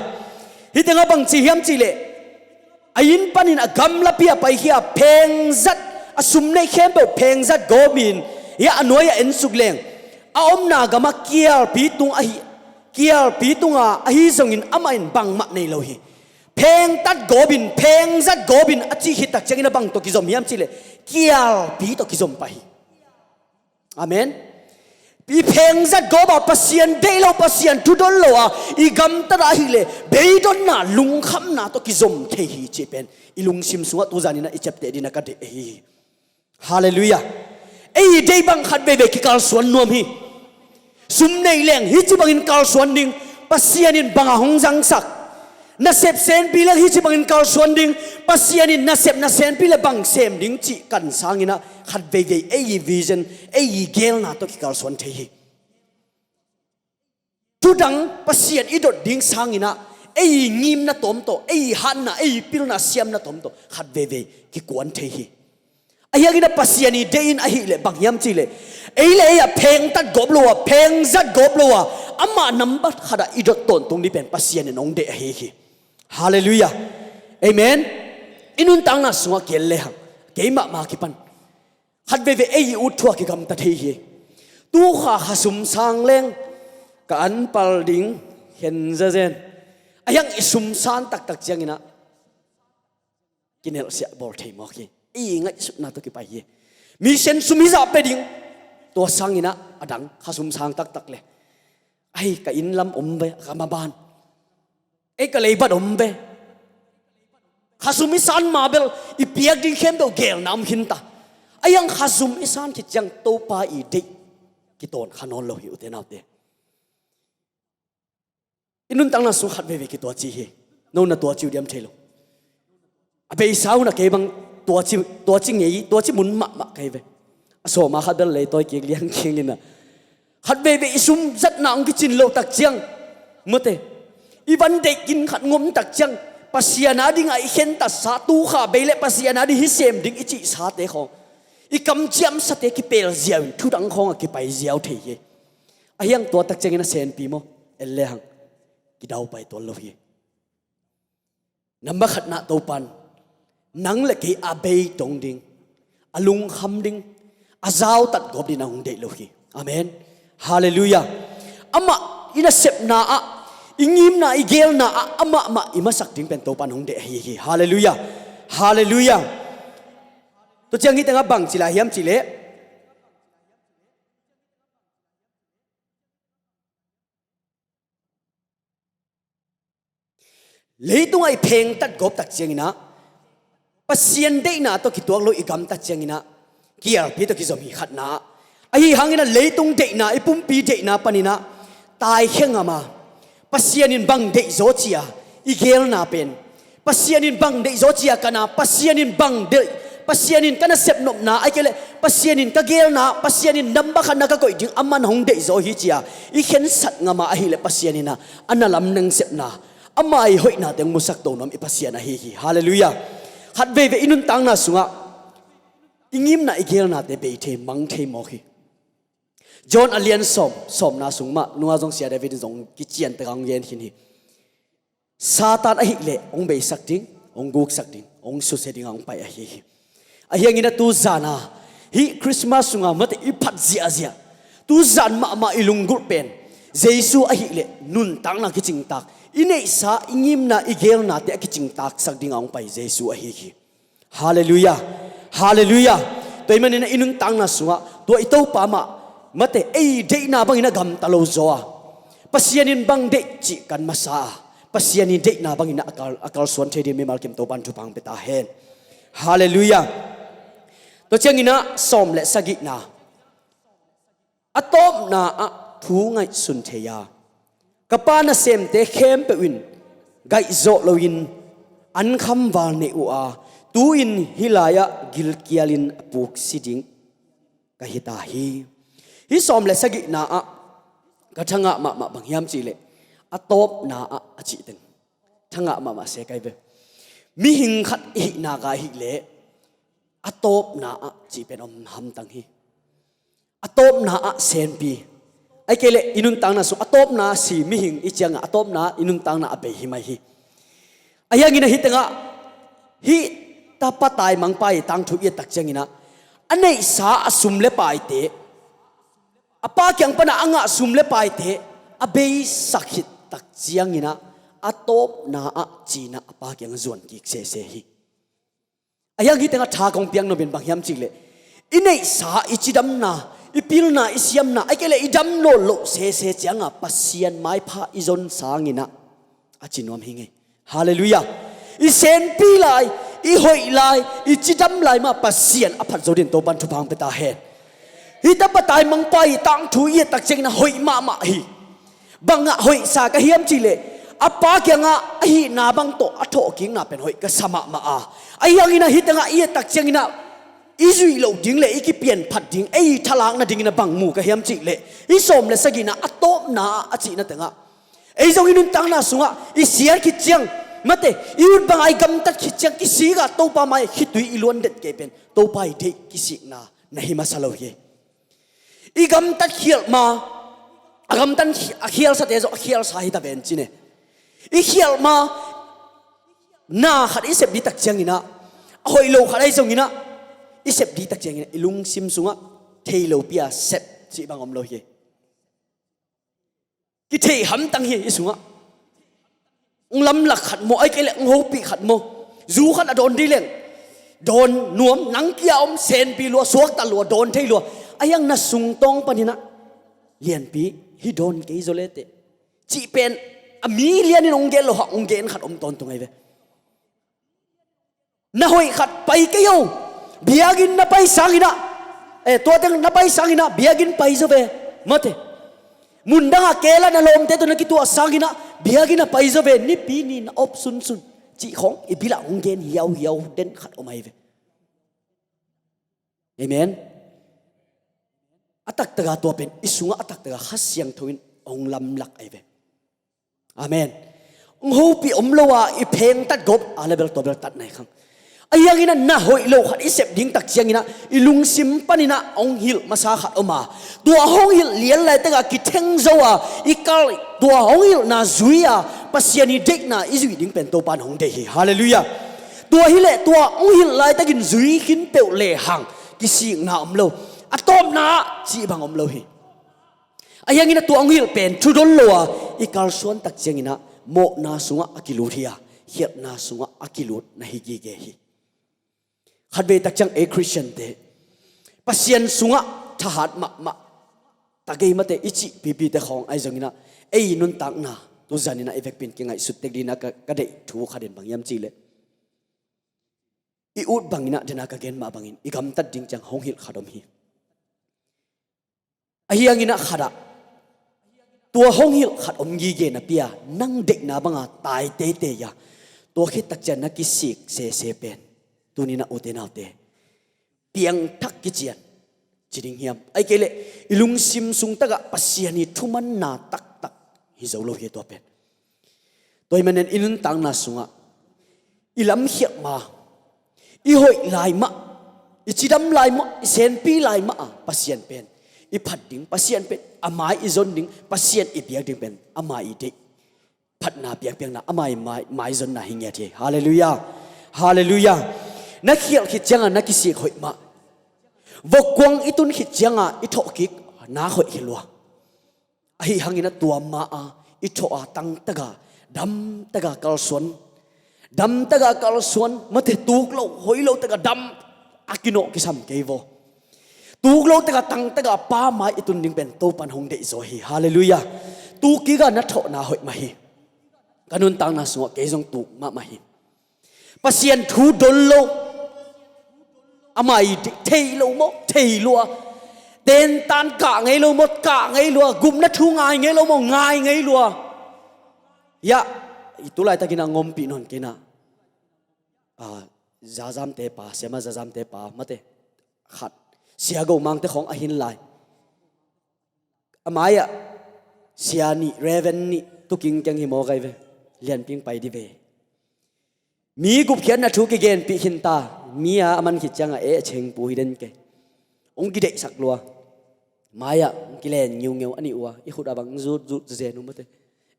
Hih tengah bang ci hiam cih leh, a inn panin a gamlapi ah paikhia a, phengzat, a sum neih khempeuh phengzat gawp in, hiah a nuai-ah en suk leng, a omna gamah kialpi tung ahi, Kialpi tunga ahi zongin amah in bangmah nei lo hi. Phengtat gawpin, phengzat gawpin a cih khit tak ciangin a bang tawh kizom hiam cihleh, kialpi tawh kizom pah hi. Amen. I phengzat gawp a, Pasian deih lo, Pasian thudon lo a i gamtat a ahih leh, beidonna, lungkhamna tawh kizom thei hi cih pen i lungsim sungah tuzan in ah i ciapteh dingin ah ka deih ahi hi. Halleluiah. Ei i deih bang khat veivei kikalsuan nuam hi. Sum nei leng hih ci bangin kalsuan ding, Pasian in bang a hong zangsak. Nasep senpi leng hih ci bangin kalsuan ding, Pasian in nasep na senpi le bang sem ding cih kan sangin ah khat veivei ei i vision, ei i geelna tawh kikalsuan thei hi. Thudang Pasian i dot ding sangin ah ei i ngimna tawm tawh, ei i hatna, ei i pilna siamna tawm tawh khat veivei kikuan thei hi. Ahi hangin ah Pasian i deih in ahih leh bang hiam cihleh, ei le ei ah phengtat gawp lo a, phengzat gawp lo a, amah nambat khat ah i dot tawntung ding pen Pasian in hong deih ahi hi. Halleluiah. Amen. I nuntakna sungah kiel lehang, keimah ma kipan khat veivei ei i ut thu ah kigamta thei hi. Tu kha kha sum sang leng ka an pal ding khen zazen. Ahi hang i sum san taktak ciangin ah kinelhsiah bawl thei mawk hi. Ei i ngaihsutna tawh kipai hi. Mission sum hizah pia ding, tua sangin ah a dang kha sum sang taktak le, ai, ka inn lam om ve, ka maban, ei, ka leibat om ve. Kha sum i san ma bel i piak ding khempeuh geelna om khin ta. Ahi hang kha sum i san khit ciang Topa i deih kitawn kha nawn lo hi, ute naute. I nuntakna sung khat veivei kituaci hi. No na tuaci uh diam thei lo. A beisa uh na kei bang tuaci, tuaci ngei, tuaci mun mahmah kei ve. A sawma khat bel leitawi kik liang kik in ah, khat veivei i sum zatna hong kicin loh tak ciang, mate, i van deih kin khat ngom tak ciang, Pasian a dingah i khentatsa, tu kha bei le Pasian a ding hi sem ding i cihsate khawng, i kamciamsate kipel ziau in thudang khawngah kipai ziau thei hi. Ahi hang tua tak ciangin a senpi maw, en lehang kidaupai tuan lo hi. Nambat khatna Topan nang le kei a bei tong ding, a lungkham ding, a zautat gawp ding a hong deih lo hi. Amen. Halleluiah. Amah i nasepna ah, i ngimna, i geelna ah amahmah i masak ding pen Topan hong deih ahi hi. Halleluiah. Halleluiah. Tua ciang hih tengah bang ci lai hiam cihleh, leitungah i phengtat gawp tak ciangin ah, Pasian deihna tawh kituak lo i gamtat ciangin ah, kialpi tawh kizom hi, khatna ah. Ahi hangin ah leitung deihna, i pumpi deihna panin ah taikhia ngam a, Pasian in bang deihzaw ci-a i geelna pen, Pasian in bang deihzaw ci-a ka na, Pasian in bang deih, Pasian in ka nasep nopna, ahih kei leh Pasian in ka geelna, Pasian in nambat khatna ka koih ding, aman hong deihzaw hi ci-a i khensat ngam a ahih leh Pasian in ah a na lam nasepna, ama i hoihna teng musak to nuam i Pasian ahi hi. Halleluiah. Khat veivei i nuntakna sungah i ngimna, i geelnate bei thei, mang thei mawk hi. John a lian sawm, sawmna sung mah nunga zong Sia David in zong kician taka hong gen khin hi. Satan ahih leh hong beisak ding, hong guksak ding, hong susia ding a hong pai ahi hi. Ahi hangin ah tuzan a, hih Christmas sunga mate i phat ziahziah, tuzan mahmah i lunggulh pen Jesu ahih leh nuntakna kicingtak, i neihsa, i ngimna, i geelnate a kicingtaksak ding a hong pai Jesu ahi hi. Halleluiah. Halleluiah. Tua ahih manin ah i nuntakna sungah tua i Topa mah, mate, ei deihna bangin a gamta lo zaw a, Pasian in bang deih cih kan masa a, Pasian i deihna bangin ah a kal, a kalsuan thei ding mimal kim Topan thupha hong pia ta hen. Halleluiah. Tua ciangin ah sawm le sagihna, a tawpna ah thu ngaihsun thei a, ka Pa nasemte khempeuh in gaihzawh loin an khamval nei uh a, tu-in hih lai-ah gilkialin a puksi ding ka hi ta hi. Hih sawm le sagihna ah ka thangah mahmah bang hiam cihleh, a tawpna ah a cih teng thangah mahmah se kai ve. Mihing khat i hih nak a ahih leh a tawpna ah cih pen om hamtang hi. A tawpna ah senpi, ahih kei leh i nuntakna sung a tawpna si mihing i ciangah a tawpna i nuntakna a bei hi mai hi. Ahi hangin ah hih tengah hih tapa taimangpa i tangthu i et tak ciangin ah, a neihsa a sum le paite, a pa kiang pana a ngah sum le paite a a beisak khit tak ciangin ah a tawpna ah ci-in ah a Pa kiangah zuan kik sese hi. Ahi hang hih tengah tha kong piak nop in bang hiam cih leh, i neihsa, i cidamna, i pilna, i siamna, ahih kei leh i dam nawn loh sese ciangah Pasian maipha i zon sangin ah a ci nuam hi ngei. Halleluiah. I senpi lai, i hoih lai, i cidam lai mah Pasian a phat zo dingin Topa'n thupha hong pia ta hen. Hih tapa taimangpa i tangthu i et tak ciangin ah hoih mahmah hi. Bangah hoihsa ka hiam cih leh, a Pa kiangah a hihna bang tawh a thawhkikna pen hoih ka sa mahmah a. Ahi hangin ah hih tengah i et tak ciangin ah i zuih loh ding leh i kipian phat ding, ei thalak nadingin ah bang mu ka hiam cih leh, hih sawm le sagihna a tawpna a cihna tengah, ei zong i nuntakna sungah i siat khit ciang, mate, i ut bangah i gamtat khit ciang kisik a Topa mai-ah khitui i luan den kei pen Topa i deih kisikna na hi masa lo hi. I gamtat khialh ma, a gamtat khi-, a khialsate zong a khialsa hi ta ven cin e. I khialh ma, na khat i sep ding tak ciangin ah, a hoih lo khat ahi zongin ah, i sep ding tak ciangin ah i lungsim sungah thei lopi a sep cih bang om lo hi. Kithei hamtang hi i sungah. Hong lamlak khat maw, ahih kei leh hong hopih khat maw. Zu khat a dawn ding leng, dawn nuam, nang kia om, senpi lua, suakta lua, dawn thei lua. Ahi hang na sungtawng panin ah, lianpi, hih dawn kei zaw leteh, cih pen a mi lianin hong gen lo hang hong gen khat om tawntung ahi ve. Na hoih khat pai kei o. Biakinn na pai sangin ah, eh, tua teng na pai sangin ah biakinn pai zaw ve, mate. Mundang ah kei lah na lawmte tawh na kituah sangin ah biakinn ah pai zaw ve, Nipi ni na op sunsun, cih khawng i bil ah hong gen hiauhiau den khat om ahi ve. Amen. A taktak a tua pen i sungah a taktak a Kha Siangtho in hong lamlak ahi ve. Amen. Hong hopih om lo a i phengtat gawp a, level tua bel tatna hi khang. Ahi hangin ah na hoih lo khat i sep ding tak ciangin ah i lungsim panin ah hong hilh masa khat om a, tua hong hilh lian laitak a kitheng zo a, i kal, tua hong hilhna zui a, Pasian i deihna i zuih ding pen Topa'n hong deih hi. Halleluiah. Tua hi leh tua hong hilh laitakin zui khin peuh lehang kisikna om lo, a tawpna ah cih bang om lo hi. Ahi hangin ah tua hong hilh pen thu don lo a, i kalsuan tak ciangin ah mawhna sungah a kilut hi a, khialhna sungah a kilut na hi gige hi. Khatvei tak ciang ei Khristiante Pasian sungah thahat mahmah ta gei, mate, i cih pipite khawng ahi zongin ah, ei nuntakna tuzan in ah i vekpi in kingaihsut tek dingin ah ka, ka deih thu khat in bang hiam cih leh, i ut bangin ah, den a ka gen mah bangin i gamtat ding ciang hong hilh khat om hi. Ahi hangin ah khat ah tua hong hilh khat om gige napi a, nang deihna banga tai teitei a, tua khit tak ciang na kisik sese pen tuni-in ah, ute naute, piangthak kician ci ding hiam? Ahih kei leh i lungsim sung takah Pasian i thumanna taktak hi zo lo hi tua pen. Tua ahih manin i nuntakna sungah i lamkhialh ma, i hoih lai mah, i cidam lai mah, i senpi lai mah a Pasian pen i phat ding, Pasian pen a mai i zon ding, Pasian i biak ding pen a mai i deih, phatna piakpiakna, a mai, mai, maizonna hi ngiat hi. Halleluiah. Halleluiah. Na khialh khit ciangah na kisik hoih mah, vokkuang i tun khit ciangah i thawhkik nak hoih hi lua. Ahi hangin ah tua ma-a i thawh a, tangtaka, damtaka kalsuan, damtaka kalsuan, mate, tuk lo, hoih lo taka dam a kinawh kisam kei vaw. Tuk lo taka, tangtaka Pa mai i tun ding pen Topa'n hong deih zaw hi. Halleluiah. Tuk kik a, na thawhna hoih mah hi. Ka nuntakna sungah kei zong tuk mahmah hi. Pasian thu don lo, a mai thei lo maw, thei lua. Tentan kah ngei lo maw, kah ngei lua. Gupna thu ngai ngei lo maw, ngai ngei lua. Hiah, i tu laitakin a ngompih nawn kei na, a, Zazamte pa, Siama Zazamte pa, mate, khat, Sia Go Mangte khawng a hin lai. A mai-ah sia nih, Reverend nih, tuking keng hi maw kai ve. Lianpi in pai dih ve. Mi gupkhiatna thu kigenpih khin ta. Mi a a man khit ciangah, eh, a chengpu hi den kei. Hong kideihsak lua. Mai-ah hong kilen ngiungeu a nih uh a, i khut a bang zutzut zen uh mate.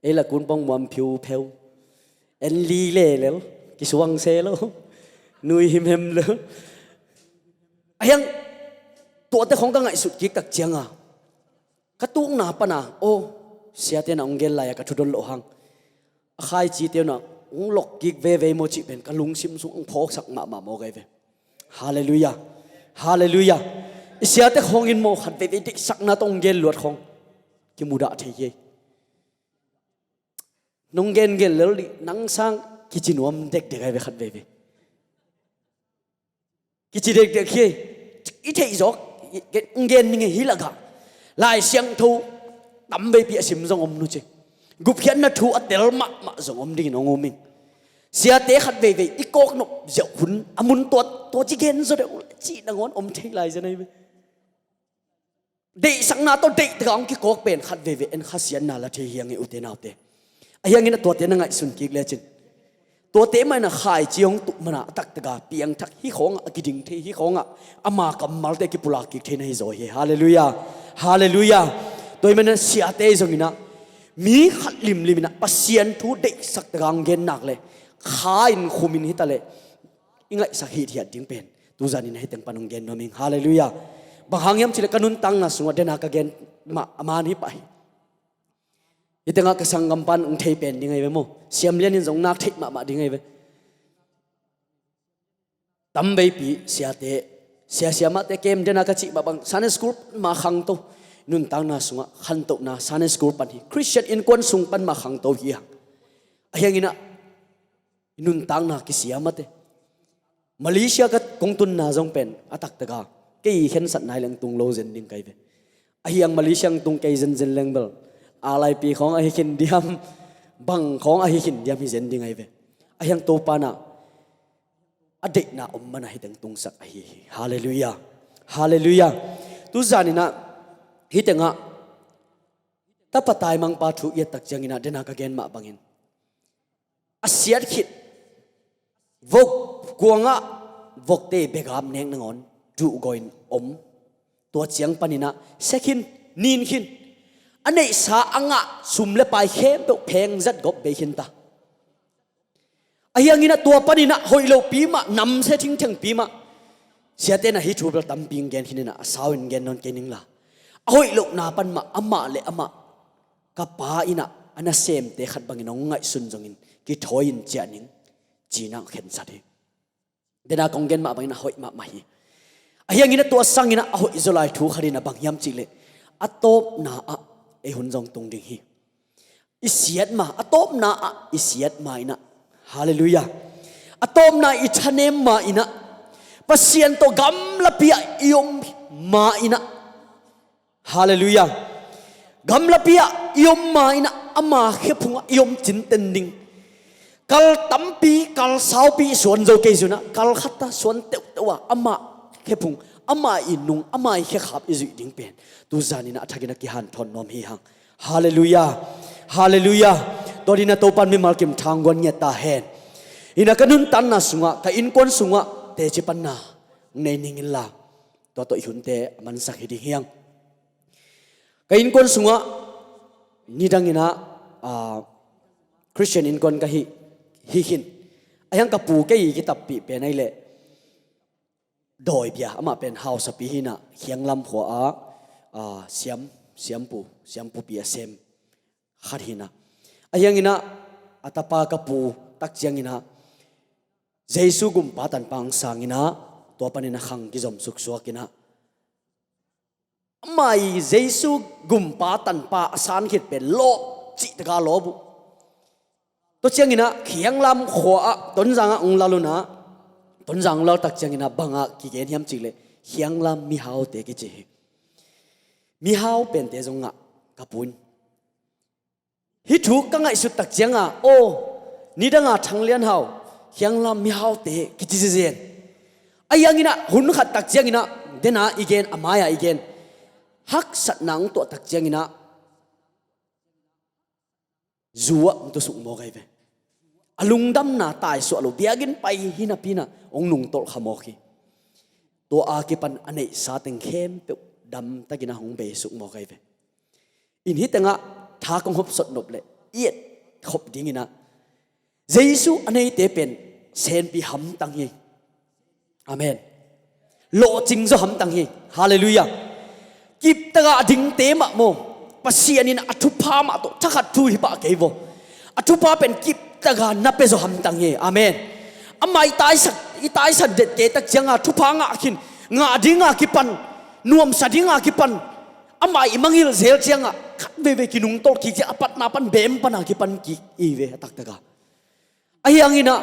Ei la kun pong muam phiupheu. En li lelel, kisuang se lo. Nui himhem lo. Ahi hang, tuate khawng ka ngaihsut kik tak cianga, ka tukna pana, aw, Siate na hong gen lai-a ka thudon loh hang a khaicite na hong lok kik veve maw cih pen ka lungsim sung hong phawksak mahmah maw gai ve. Halleluiah. Halleluiah. I siate khawngin maw khat veve deihsakna tawh hong gen luat khawng kimudah thei hi. Nong gengen lel dih nang sang kici nuam dekdek ai ve khat veve. Kici dekdek hi. I theih zawk nong gen ning hi lakah Lai Siangtho tam veipi a sim zong om nu ci. Gupkhiatna thu a tel mahmah zong om dingin hong um ing. Siate khat veve i kawknop ziauh hun a mun tua tua ci gen zaw deuh cih nangawn om thei lai zen ai ve. Deihsakna tawh deih taka hong kikawk pen khat veve en khasiatna la thei hi hang e ute naute. Ahi hangin a tuate na ngaihsun kik lecin tuate mah in a khaici hong tuh mana a taktaka piangthak hi khawngah a kiding thei hi khawngah ama kammalte a kipulak kik thei na hi zaw hi. Halleluiah. Halleluiah. Tua hi mana siate zongin ah mi khat limlim in ah Pasian thu deihsak taka hong gen nak le kha in khum in hi ta le i ngaihsak hithiat ding pen tuzanin a hiteng pan hong gen nuam ing. Halleluiah. Bang hang hiam cih le ka nuntakna sungah dena ka gen mah a man hi pah hi. Hitengah ka sanggam pan hong thei pen ding ai ve maw? Siamlian in zong nak theih mahmah ding ai ve. Tam veipi siate, siasia mahte kem dena ka cih mah bang Sunday school ma khangto, nuntakna sungah khantohna Sunday school pan hi, Christian innkuan sung pan ma khangto hi hang. Ahi hangin ah i nuntakna kisia mate. Malaysia ka kong tunna zong pen a taktaka kei khensat nai leng tung lo zen ding kai ve. Ahi hang Malaysia ang tung kei zenzen leng bel a laipi khawng ahi khin diam, bang khawng ahi khin diam hi zen ding ai ve. Ahi hang Topa na a deihna om mana hiteng tungsak ahi hi. Halleluiah. Halleluiah. Tuzanin ah hitengah tapa taimangpa thu i et tak ciangin ah dena ka gen mah bangin a siat khit vok kuangah vokte begap nek nangawn duhgawh in om. Tua ciang panin ah sek khin, nin khin, a neihsa a ngah sum le pai khempeuh pheng zat gawp bei khin ta. Ahi hangin ah tua panin ah hoih lopi mah namsia thingthengpi mah siate na hih thu bel tampi in gen khin in ah a sau in gen nawn kei ning la. A hoih lohna pan mah amah le amah ka pa in ah a nasemte khat bangin hong ngaihsun zongin kithawi in ciah ning ci-in ah khensat hi. Dena kong gen mah bangin a hoih mahmah hi. Ahi hangin ah tua sangin ah a hoih zaw lai thu khat in ah bang hiam cih leh a tawpna ah ei hun zong tung ding hi. I siat ma a tawpna ah i siat ma in ah, halleluiah, a tawpna i thanem ma in ah Pasian tawh gamlapi ah i om ma in ah, halleluiah, gamlapi ah i om ma in ah ama khephungah i om cinten ding. Kal tampi kal saupi i suan zo kei zun ah kal khat a suan teuhteuh a ama khephung, ama i nung, ama i khekhap i zuih ding pen tuzanin ah a thakin a kihanthawn nuam hi hang. Halleluiah. Halleluiah. Tua dina Topan mimal kim thangguan ngiat ta hen. Ina ka nuntanna sungah ka innkuan sungah teci panna nei ning inla tua tawh i hunte a mansak hi ding hi hang. Ka innkuan sungah nidangin ah Christian innkuan ka hi, hi khin. Ahi hang ka pu kei kitappih pen ahih leh dawibia amah pen hausapi hi in ah Khianglam khua ah siam, siampu, siampupi a sem khat hi in ah. Ahi hangin ah a tapa ka pu tak ciangin ah Jesu gumpa tanpa ang sangin ah tua panin a khang kizom suksuak in ah ama i Jesu gumpa tanpa a san khit pen lawp cih taka lawp uh. Tua ciangin ah Khianglam khua ah Tonzang ah ong lal un ah, Tonzang ong lal tak ciangin ah bang ah kigen hiam cih leh Khianglam mihaute kici hi. Mihau pente zong ngah ka pu in. Hih thu ka ngaihsut tak cianga aw, nidanga Thang Lian Hau Khianglam mihaute kici zizen. Ahi hangin ah hun khat tak ciangin ah dena i gen, a mai-a i gen, haksatna hong tuah tak ciangin ah zu ah hong tusuk mawk ahi ve. A lungdamna taisuah lo, biakinn pai hi napi in ah hong nungtolh kha mawk hi. Tua a kipan a neihsa teng khempeuh damtakin ah hong beisuk mawk ahi ve. In hih tengah tha kong hopsot nop leh i et khop dingin ah Jesu a neite pen senpi hamtang hi. Amen. Lawhcing zaw hamtang hi. Halleluiah. Kiptaka a dingte mah maw, Pasian in a thupha mah tawh thakhat thu hi pah kei vaw. A thupha pen kiptaka na pia zaw hamtang hi. Amen. Amah i taisan, i taisan det kei tak cianga thupha ngah khin, ngah dinga kipan, nuamsa dinga kipan, amah i mangngilh zel cianga khat veivei kinungtolh kik ciang a patna pan bem pana kipan kik i ve a taktaka. Ahi hanginah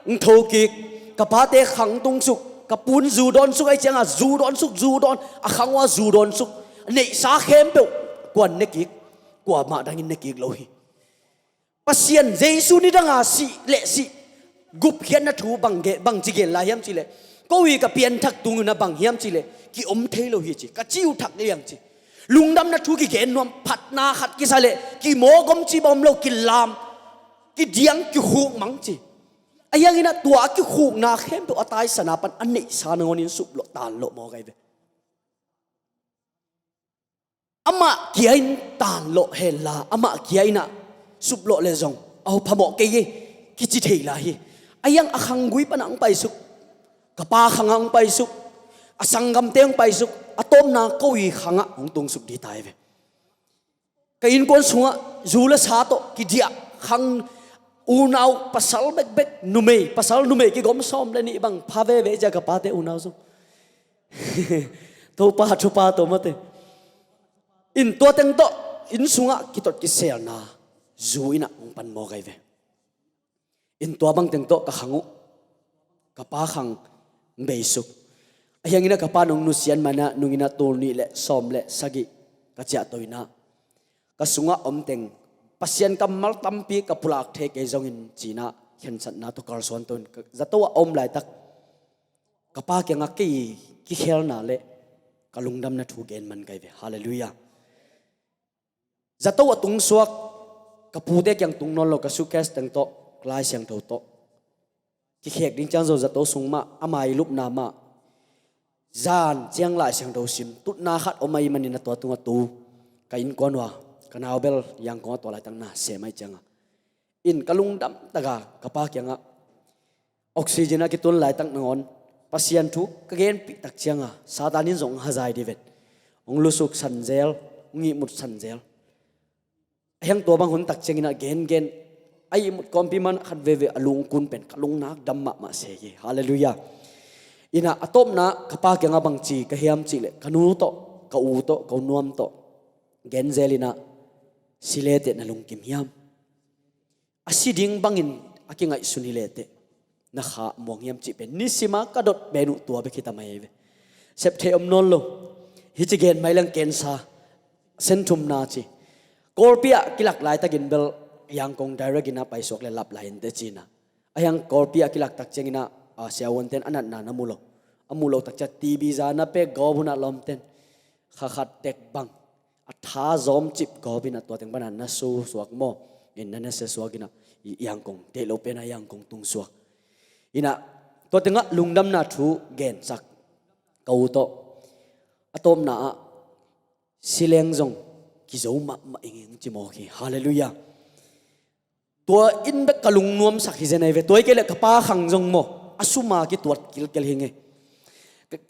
ng tho kik, ka pate khang tung suk, ka pu'n zu dawn suk, ahi cianga zu dawn suk, zu dawn, a khang uh a zu dawn suk, a neihsa khempeuh kuan ne kik, kuamah dangin ne kik lo hi. Pasian Jesu nidanga sih le sih gupkhiatna thu bang ge-, bangci gen lai hiam cihleh, ko i ka pianthak tung uh na bang hiam cihleh, ki-om thei lo hi ci, ka ci uh thak liang ci. Lungdamna thu kigen nuam, phatna khat kisa leh kimawk om ci bang om lo, kilam, kidiang, kikhuk mang ci. Ahi hanginah tua a kikhukna khempeuh a taisana pan a neihsa nangawnin suplawh tanlawh mawk ahi ve. Amah kia in tanlawh henla, amah kia innah suplawh le zong a phamawh kei hi, kici thei lai hi. Ahi hang a khanggui panah hong paisuk, ka pa khangah hong paisuk, a sanggamte hong paisuk, a tawpna ko i khangah hong tungsuk dita hi ve. Ka innkuan sungah zu le sa tawh kidiah, khang unau pasal bekbek, numei, pasal numei kigawm sawm le nih bang pha veve cia ka pate unau zong. Topa thupha tawh mate. In tua teng tawh inn sungah kitot kiselna zu innah hong pan mawk ahi ve. In tua bang teng tawh ka khang uh, ka pa khang beisuk. Ahi hanginah ka pa nong nusiat manah nunginah tul nih le sawm le sagih ka ciahto innah, ka sungah om teng Pasian kammal tampi ka pulak thei kei zongin cinah khensatna tawh kalsuan to in ka zato ah a om laitak ka pa kiangah kei kikhelna le ka lungdamna thu gen man kai ve. Halleluiah. Zato a tungsuak, ka pute kiang tung nawn lo, ka suitcase teng tawh, Lai Siangtho tawh kikhek ding ciang zo zato sung mah, ama i lupna mah, zan ciang Lai Siangtho sim tutna khat om ahi manin a tua tungah tu ka innkuan uh a, ka naubel Yangon ah tua laitak na sem ahi cianga in ka lungdam taka ka pa kiangah oxygen a kitun laitak nangawn Pasian thu ka genpih tak cianga Satan in zong hazai diven, hong lusuk sanzel, hong ihmut sanzel. Ahi hang tua bang hun tak ciangin a gengen a ihmut kawmpi man khat veve a lungkun pen ka lungnak dam mahmah se hi. Halleluiah. Innah a tawpna ka pa kiangah bangci ka hiam cihleh ka nu tawh, ka u tawh, ka u nuam tawh genzel innah si leteh na lungkim hiam? A si ding bangin a kingaihsun hi leteh na kha muang hiam cih pen nisima ka dot pen uh tua bek hi ta mai ve. Sep thei om nawn lo. Hici gen mai leng kensa senthumna ci. Kawlpi ah kilak laitakin bel Yangon direct innah paisuak le lap lai inteh cinah. Ahi hang Kawlpi ah kilak tak cianginah a siavuanten a natna na mu lo. A mu lo tak ciah T B za na pek gawp hunah lawmten kha khat tek bang a tha zawm cip gawp innah tua teng banah na su suak maw? In na nasia suak innah i Yangon deih lo penah Yangon tung suak. Innah tua tengah lungdamna thu gensak ka u tawh a tawpna ah sileng zong kizo mahmah ingeng ci mawk hi. Halleluiah. Tua in bek ka lungnuamsak hi zen ahi ve. Tua hi kei leh ka pa khang zong maw a suma kituat kilkel hi ngei.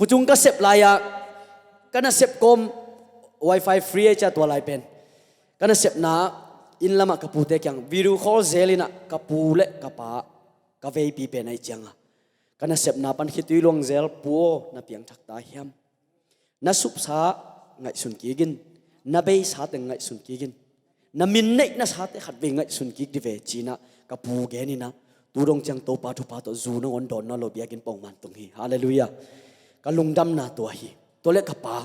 Pucung ka sep lai-ah ka nasep kawm wifi free ahi cia tua lai pen ka nasepna inn lamah ka pute kiang video call zel innah ka pu le ka pa ka veipi pen ahi cianga ka nasepna pan khitui luang zel, pu aw na piangthak ta hiam? Na supsa ngaihsun kik in, na beisa teng ngaihsun kik in, na min neih na sate khatvei ngaihsun kik di ve cinah ka pu gen innah tu dong ciang Topa thupha tawh zu nangawn dawn nawn lo biakinn pongman tung hi. Halleluiah. Ka lungdamna tua hi. Tua le ka pa,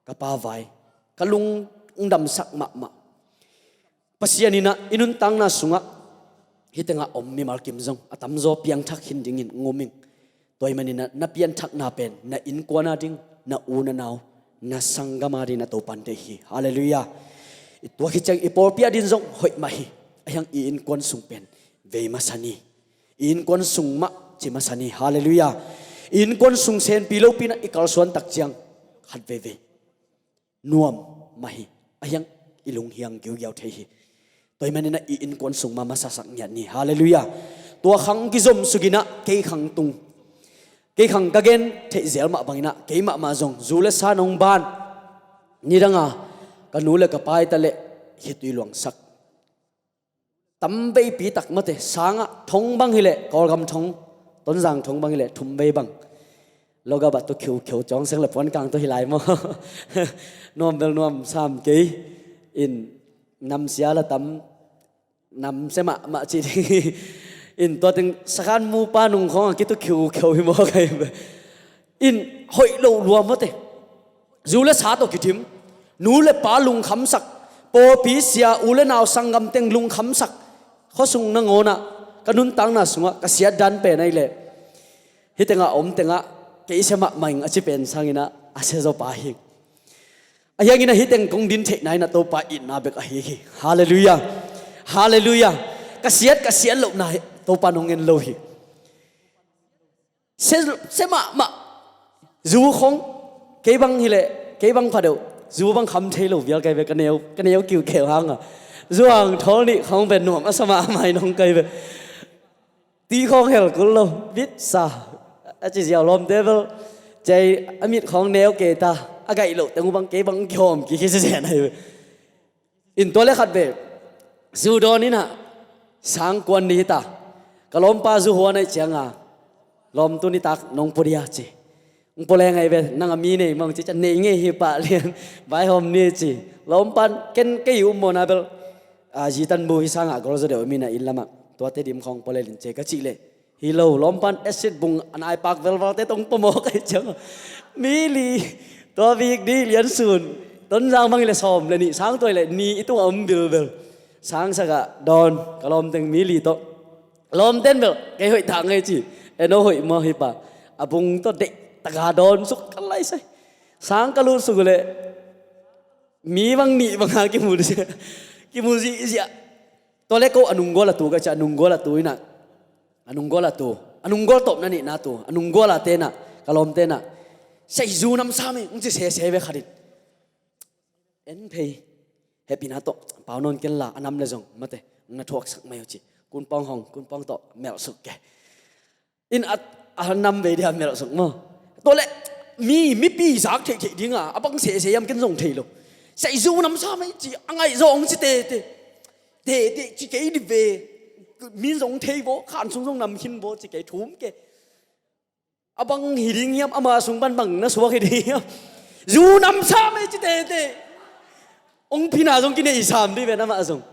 ka pa vai ka lungdamsak mahmah. Pasian innah i nuntakna sungah hih tengah om mimal kim zong a tamzaw piangthak khin dingin ngum ing. Tua ahih maninah na pianthakna pen na innkuan a ding, na u na nau, na sanggam a ding na Topan deih hi. Halleluiah. I tua khit ciang i pawlpi a ding zong hoih mah hi. Ahi hang i innkuan sung pen vei masa ni. I innkuan sung mah ci masa ni. Halleluiah. I innkuan sung senpi lopi innah i kalsuan tak ciang khat veivei nuam mah hi. Ahi hang i lunghiang giugiau thei hi. Tua ahih maninah i innkuan sung mah masasak ngiat ni. Halleluiah. Tua khang kizom sukinah kei khang tung, kei khang ka gen theih zel mah banginah kei mahmah zong zu le sa nong ban nidanga ka nu le ka pa i ta leh khitui luangsak tam veipi tak mate, sangah thong bang hileh Kawlgam thong, Tonzang thong bang hileh thum vei bang. Logabah tawh khiukheu cawng seng le puankang tawh hi lai maw? Nuam bel nuam sam kei. In namsia la tam, namsia mahmah ci ding. In tua teng sakhan mupa nung khawngah kitu khiukheu hi maw kai. In hoih lo lua mate. Zu le sa tawh kidim, nu le pa lungkhamsak, pawlpi sia, u le nau sanggam teng lungkhamsak, khuasung nangawnah ka nuntakna sungah ka siat dan pen ahih leh hih tengah a om tengah kei sia mahmah ing a ci pen sanginah a sia zaw pa hi. Ahi hangin ah hih teng kong din theihna in ah Topa itna bek ahi hi. Halleluiah. Halleluiah. Ka siat ka siat lohna hi, Topa nong en lo hi. Sia, sia mahmah. Zu khong kei bang hileh kei bang pha deuh. Zu bang kham thei lo vial kai ve, ka neu, ka neu kiukheu hangah. Zu ang thawl nih khong pen nuam a sa mahmah hi nong kai ve. Tui khong hel kul lo, vit sa. A ci ziau lawmte bel, cei a mit khong neu kei ta. A gaih loh teng uh bang kei bang kihawm kik hi sia sia nai ve. In tua le khat ve, zu dawn in ah sangkuan ni hi ta. Ka lawmpa zu huan aih cianga, lawmtu nitak nong pua dia ci. Ng pua le ngai ve, nang a mi nei mawng ci, ca nei ngei hi pah lian, vaihawm ni ci. Lawmpan ken kei um mawna bel, a, zitan bu hi sangah gol zaw deuh a mi na inn lamah tuate dim khawng pua le lin ce ka cih leh, hi lo, lawmpan acid bung a naipak velvalte tong pua mawk aih ciang. Mi li, tua vik di lian sun, Tonzang bang hileh sawm le nih, sang tua hileh ni i tungah um bilbel. Sangsakah dawn, ka lawmteng mi li tawh. Lawmten bel, kei hoih tak ngei ci. Eno hoih maw hi pa. A bung tawh deih taka dawn suk ka laisai. Sang ka lut suk uh leh mi bang nih banga kimu zia. Kimu zihziah. Tua le ko a nunggual a tu ka ci a, a nunggual a tu inah. A nunggual a tu. A nunggual tawpna nihna tu. A nunggual a tenah. Ka lawm tenah. Sia, i zu namsa mei, ng ci sese ve khatin. En phei. Hehpihna tawh pau nawn kenla a nam le zong mate, na thuaksak mai uh ci. Kunpawng hong, kunpawng tawh melhsuk ke. In a, a nam vei dia melhsuk maw? Tua le mi, mipi zak theihtheih dinga a bang sese hiam ken zong thei lo. Sia, i zu namsa mei ci a ngaih zawng ci tete. Tete ci kei di ve. Min zong thei vaw, khan sung zong nam khin vaw ci kei thum ke. A bang hi ding hiam, ama sung pan bang na suak hi ding hiam? Zu namsa mei ci tete. Ong phina zong kinei sam dih ven amah zong.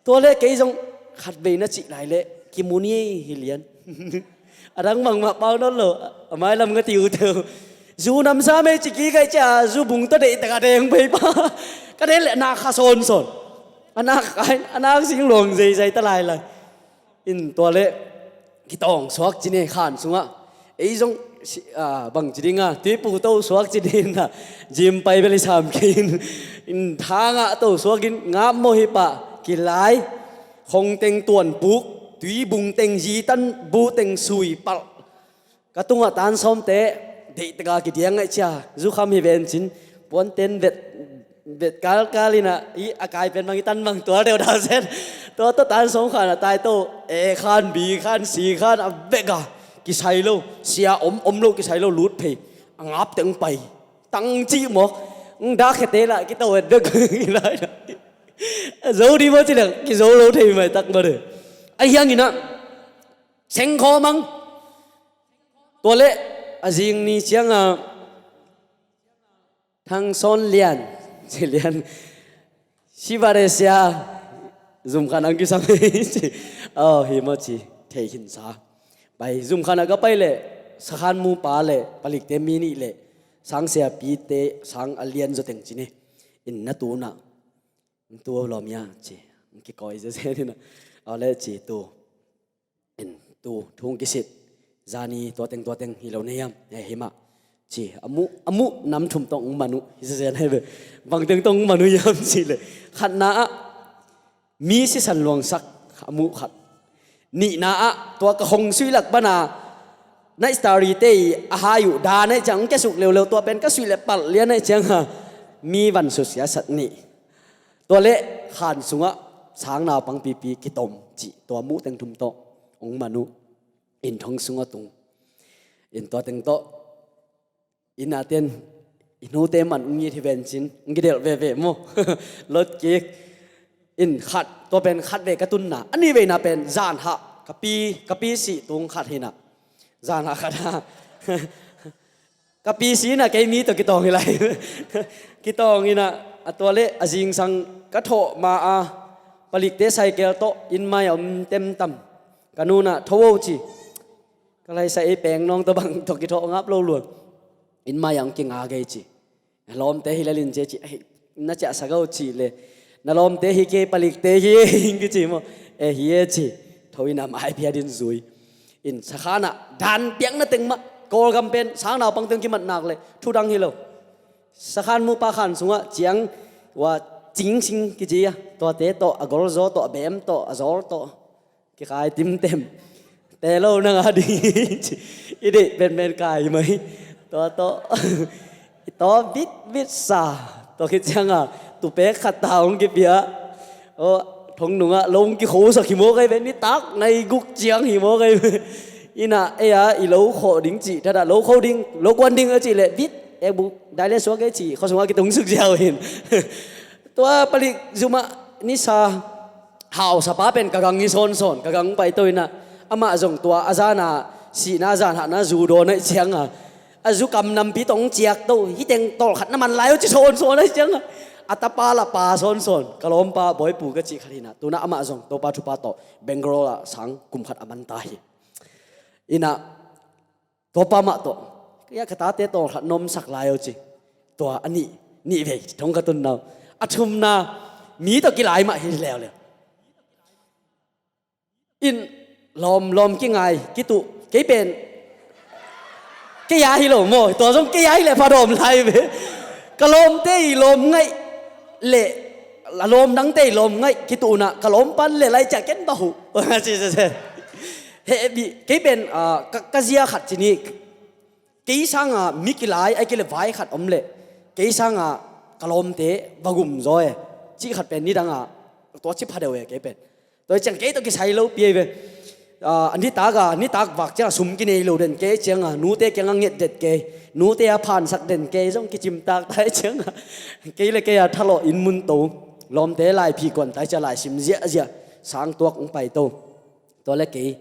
Tua le kei zong khatvei na cih lai le kimu ni hi lian. A dang bangmah pau nawn lo. A mailam ka ti uh teu. Zu namsa mei ci kik aih cia zu bung tawh deih taka deng pei pa. Ka den le a nak kha sawnsawn. A nak kai, a nak sing luang zeizai ta lailai. In tua le kitawng suak ci ne khan sungah. Ei zong si-, a, bang ci dinga tuipu to suak ci dinga. Jim pai bel i sam kei in. In thangah to suakin ngap maw hi pah kilai. Khongteng tuanpuk, tuibungteng zitan buteng sui palh. Ka tungah tan sawmte deih taka kidiang ngaih cia, zukham hi ven cin, puanten vet, vet kalkal inah i a kai pen bang i tan bang tual deuh dah sen. Tua tawh tan sawm khan a tai to, e khan, bi khan, si khan, a vek a kisai lo, sia om, om lo kisai lo, lut phei, a ngap teng pai, tang cih mawk, ng dak khete lah, kito et dek, kilai lah. Zo di maw ci leng, kizo lo thei mai tak maw de. A hiang inah, seng khaw mang. Tua leh a zing ni cianga Thang Sawn Lian, ci lian, sivaresia, zumkhan ang kisam ci. Oh, hi maw ci, thei khinsa. Pai, zumkhan a ka pai leh sakhan mupa leh palikte mi nih leh sang siapite sang a lian zaw teng ci ni. In na tunah, tu lawm ia ci, kikawi zezen inah. Aw leh ci tu. In tu thung kisit, zani tuateng tuateng hi lo na hiam, e hi mah. Ci a muh, a muh nam thum tawng man uh hi zezen hi ve. Bangteng tawng man uh hiam ci leh, khatna ah mi sisan luangsak a muh khat. Nihna ah tua ka hong suih lak pana night starry te i a hai uh dan aih ciang hong kiasuk leuleu, tua pen ka suih leh palh lian aih cianga mi van susia sat nih. Tua leh khan sungah sang naupang pipi kitom cih tua muh teng thum tawh hong man uh. In thong sungah tung. In tua teng tawh, in a ten I nute man ung it hi vencin, ung kidelh veve maw. Lot kik. In khat, tua pen khat vei ka tunna. A nih veina pen zan hah, ka pi, ka pi sih tung khat hinah. Zan hah khat ha. Ka pi sih inah kei mi tawh kitawng hi lai. Kitawng inah, a tua le a zingsang ka thawh ma a, palikte saikel tawh inn mai a om temtam. Ka nunah tho o ci. Ka laisa ei peng nawng tawh bang tawh kithawh ngap lo luang. Inn mai ang kinga kei ci. Na lawmte hi lalin ci ci. "Ei, na ciahsak o," ci le. "Na lawmte hi kei, palikte hi," ing kici maw. "E hi e," ci. Tho inah mai phiat in zui. In sakhanah dan piakna teng mah. Kawlgam pen sang naupang teng kimat nak le thudang hi lo. Sakhan mupa khan sungah ciang ua cingsing kici a, tuate tawh, a golzaw tawh, a beem tawh, a zawl tawh. Kikai timtem. Te lo nang a ding hi ci. I deih penpen kai mai. Tua tawh. I taw bit bit sa. Tua khit cianga tupek khat ta hong kipia. Aw, thong nungah lo hong kikhosak hi maw kei ve. Nitak nai guk ciang hi maw kei ve. Inah ei a i lo khawh ding cih thadah lo kho ding, lo kuan ding a cih leh bit. Ek buk dai le suak ei cih khuasungah kitung suk ziau hin. Tua palik zumah nisa hausapa pen ka gang hi sawnsawn, ka gang paito inah. Amah zong tua a zana sihna zan hahna zu dawn aih cianga a zu kam nampi tawh hong ciak to, "Hi teng tawlkhat na man lai o," ci sawnsawn aih cianga a tapa la pa sawnsawn, ka lawmpa Bawipu ka cih khat hinah. Tunah amah zong Topa thupha tawh Bangalore ah sang kum khat a man ta hi. Inah Tua pa mah tawh, "Kei a ka tate tawlkhat na omsak lai o," ci. Tua a nih, nih vei thong ka tunna uh. A thumna, mi tawh kilai mah hi leuleu. In lawm, lawm kingai, kituh, kei pen. Kei a hi lo maw, tua zong kei a hi leh pha dawm lai ve. Ka lawmte i lawm ngaih leh, a lawm dangte i lawm ngaih, kituh unah, ka lawm pan le lai ciah ken bah uh. Ci, ci, ci. He, bi, kei pen, ah, ka, ka zia khat ci ni, kei sanga mi kilai, ai kei le vai khat om leh, kei sanga ka lawmte va gum zaw e, cih khat pen nidanga, tua ci pha deuh e kei pen. Tua ciang kei tawh kisai lo pi e ve. Ah, nitak a, nitak vak cianga sum kinei lo den kei cianga, nute kianga nget det kei, nute a phansak den kei, zong kicimtak tai cianga. Kei le kei a thalawh inn mun to, lawmte lai phi kuan tai cia lai sim ziahziah, sang tuak ung paito. Tua le kei,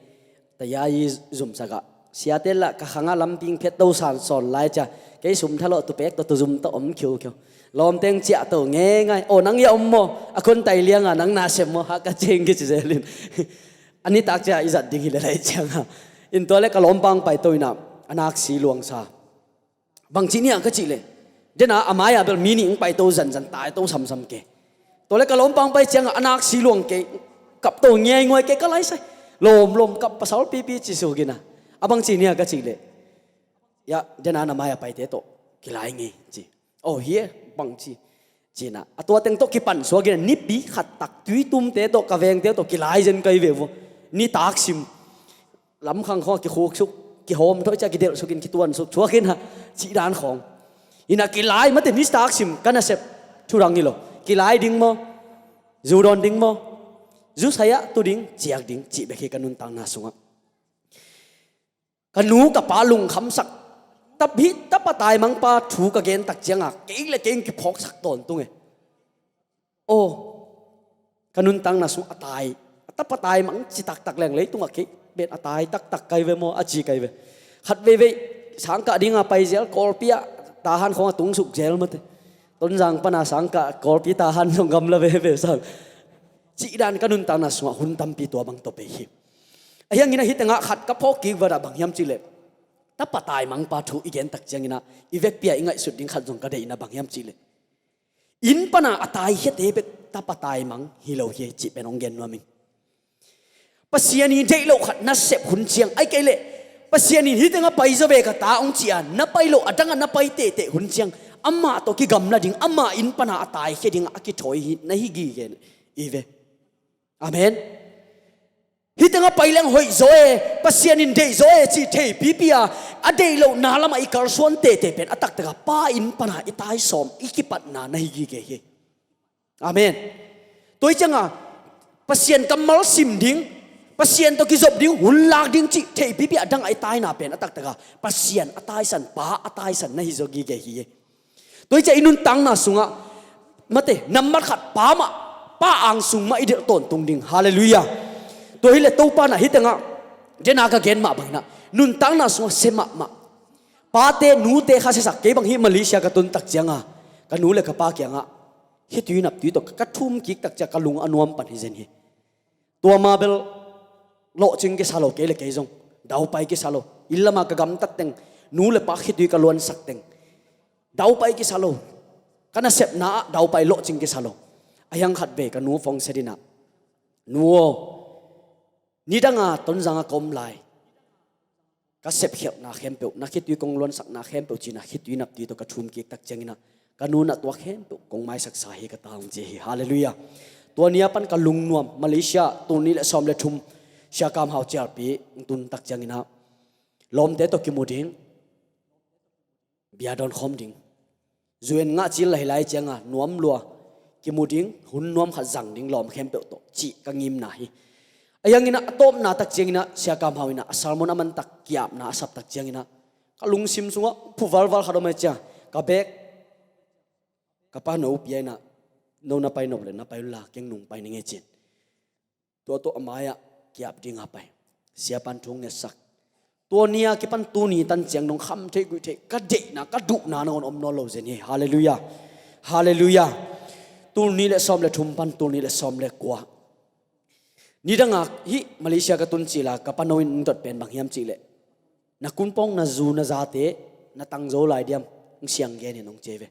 taya i zumsakah, siate lah ka khangah lamping phet to sansawn lai cia, kei sum thalawh tupek tawh tuzum tawh om khiukhiu. Lawmteng ciah to ngeingai. Aw, nang ia om maw? A khun tai lianga nang na sem maw? Ha ka ceng kici zelin. A nitak cia i zat ding hi le lai cianga. In tua le ka lawmpang paito inah, a nak si luangsa. Bangci nia ka cih leh, dena a mai-ah bel mi nih hong paito zanzan taito samsam ke. Tua le ka lawmpang pai cianga a nak si luang ke, kap to ngiainguai ke ka laisai. Lawmlawm kap pasal pipi ci sukina. A bangci nia ka cih leh, ya, dena na mai-ah paite tawh kilai ngei ci. Oh, hie, bangci. Cina, a tua teng tawh kipan suakina, nipi khat tak tuitumte tawh, ka vengte tawh kilai zen kai ve vua. Nitak sim. Lamkhang khawng a kikhuksuk, kihawm thawh cia kidelhsukin kituansuk thuakin ha, cih dan khawng. Ina kilai mate nitak sim ka nasep thudang hi lo. Kilai ding maw? Zu dawn ding maw? Zu sai-ah tu ding, ciak ding, cih bek hi ka nuntakna sungah. Ka nu ka pa lungkhamsak, tap hi, tapa taimangpa thu ka gen tak cianga, kei le kei kiphawksak tawntung e. Aw, ka nuntakna sung a tai, a tapa taimang ci taktak leng leitungah kei ben a tai taktak kai ve maw, a ci kai ve. Khat veivei, sangkah dinga pai zel, Kawlpi ah, Tahan khawngah tungsuk zel mate. Tonzang pana sangkah, Kawlpi Tahan zong gamla veve sang. Cih dan ka nuntakna sungah hun tampi tua bang tawh pei hi. Ahi hangin ahi tengah khat ka phawk kik vadah bang hiam cihleh, tapa taimangpa thu i gen tak cianginah, i vekpi-a i ngaihsut ding khat zong ka deihna bang hiam cihleh, inn pana a taikhiate bek tapa taimang hi lo hi cih pen hong gen nuam ing. Pasian in deih loh khat na sep hun ciang, ai kei leh, Pasian in hih tengah pai zaw ve ka ta hong ci-a, na pai loh, a dangah na pai tehteh hun ciang, amah tawh kigamla ding, amah inn pana a taikhia dingah a kithawi hi, na hi gige i ve. Amen. Hih tengah pai leng hoih zaw e, Pasian in deih zaw e cih theipipi-a, a deih lohna lamah i kalsuan tehteh pen a taktakah pa inn pana i taisawm, i kipatna na hi gige hi. Amen. Tua hi cianga Pasian kammal sim ding, Pasian tawh kizop ding, hun lak ding cih theipipi a dangah i taina pen a taktakah Pasian a taisan, pa a taisan na hi zaw gige hi. Tua hi ciah i nuntakna sungah mate nambat khat pa mah, pa ang sung mah i delh tawntung ding. Halleluiah. Tua hileh Topa in ah hih tengah dena ka gen mah bangin ah nuntakna sungah sia mahmah pate nute kha siasak. Kei bang hih Malaysia ka tun tak cianga ka nu le ka pa kiangah khitui naptui tawh ka thum kik tak ciah ka lung a nuam pan hi zen hi. Tua ma bel lawhcing kisa lo, kei le kei zong daupai kisa lo. Inn lama ka gamtat teng, nu le pa khitui ka luansak teng daupai kisa lo. Ka nasepna ah daupai lawhcing kisa lo. A hiang khat ve ka nu phone set in ah, "Nu aw, nidanga Tonzang a ka om lai ka sepkhialhna khempeuh, na khitui kong luansakna khempeuh," ci-in ah khitui naptui tawh ka thum kik tak ciangin ah ka nu in ah tua khempeuh kong maisaksa hi ka ta ung ci hi. Halleluiah. Tua ni a pan ka lungnuam. Malaysia tul nih le sawm le thum Sia Kam Hau cialpi tun tak ciangin ah lawmte tawh kimu ding, bia dawn khawm ding. Zu en ngah cil la hi lai cianga nuam lua kimu ding, hun nuam khat zang ding lawm khempeuh tawh cih ka ngimna hi. A hiangin ah a tawpna tak ciangin ah Sia Kam Hau in ah a sermon a man tak, ki-apna a sap tak ciangin ah ka lungsim sungah phu valval khat om hi ciah. Ka bag ka pano pia in ah, "No na pai nop le na pai unla, keng nung pai ning e," ci-in tua tawh a mai-ah ki-ap dinga pai. Siapa in thu ngetsak. Tua ni a kipan tuni tan ciang dong kham theih guih theih ka deihna, ka duhna nangawn om nawn lo zen hi. Halleluiah. Halleluiah. Tul nih le sawm le thum pan tul nih le sawm le kua, nidanga hih Malaysia ka tun cila ka pano in dot pen bang hiam cihleh, "Na kunpawng, na zu, na zate na tangzo lai diam? Hong siang gen in," hong ci ve.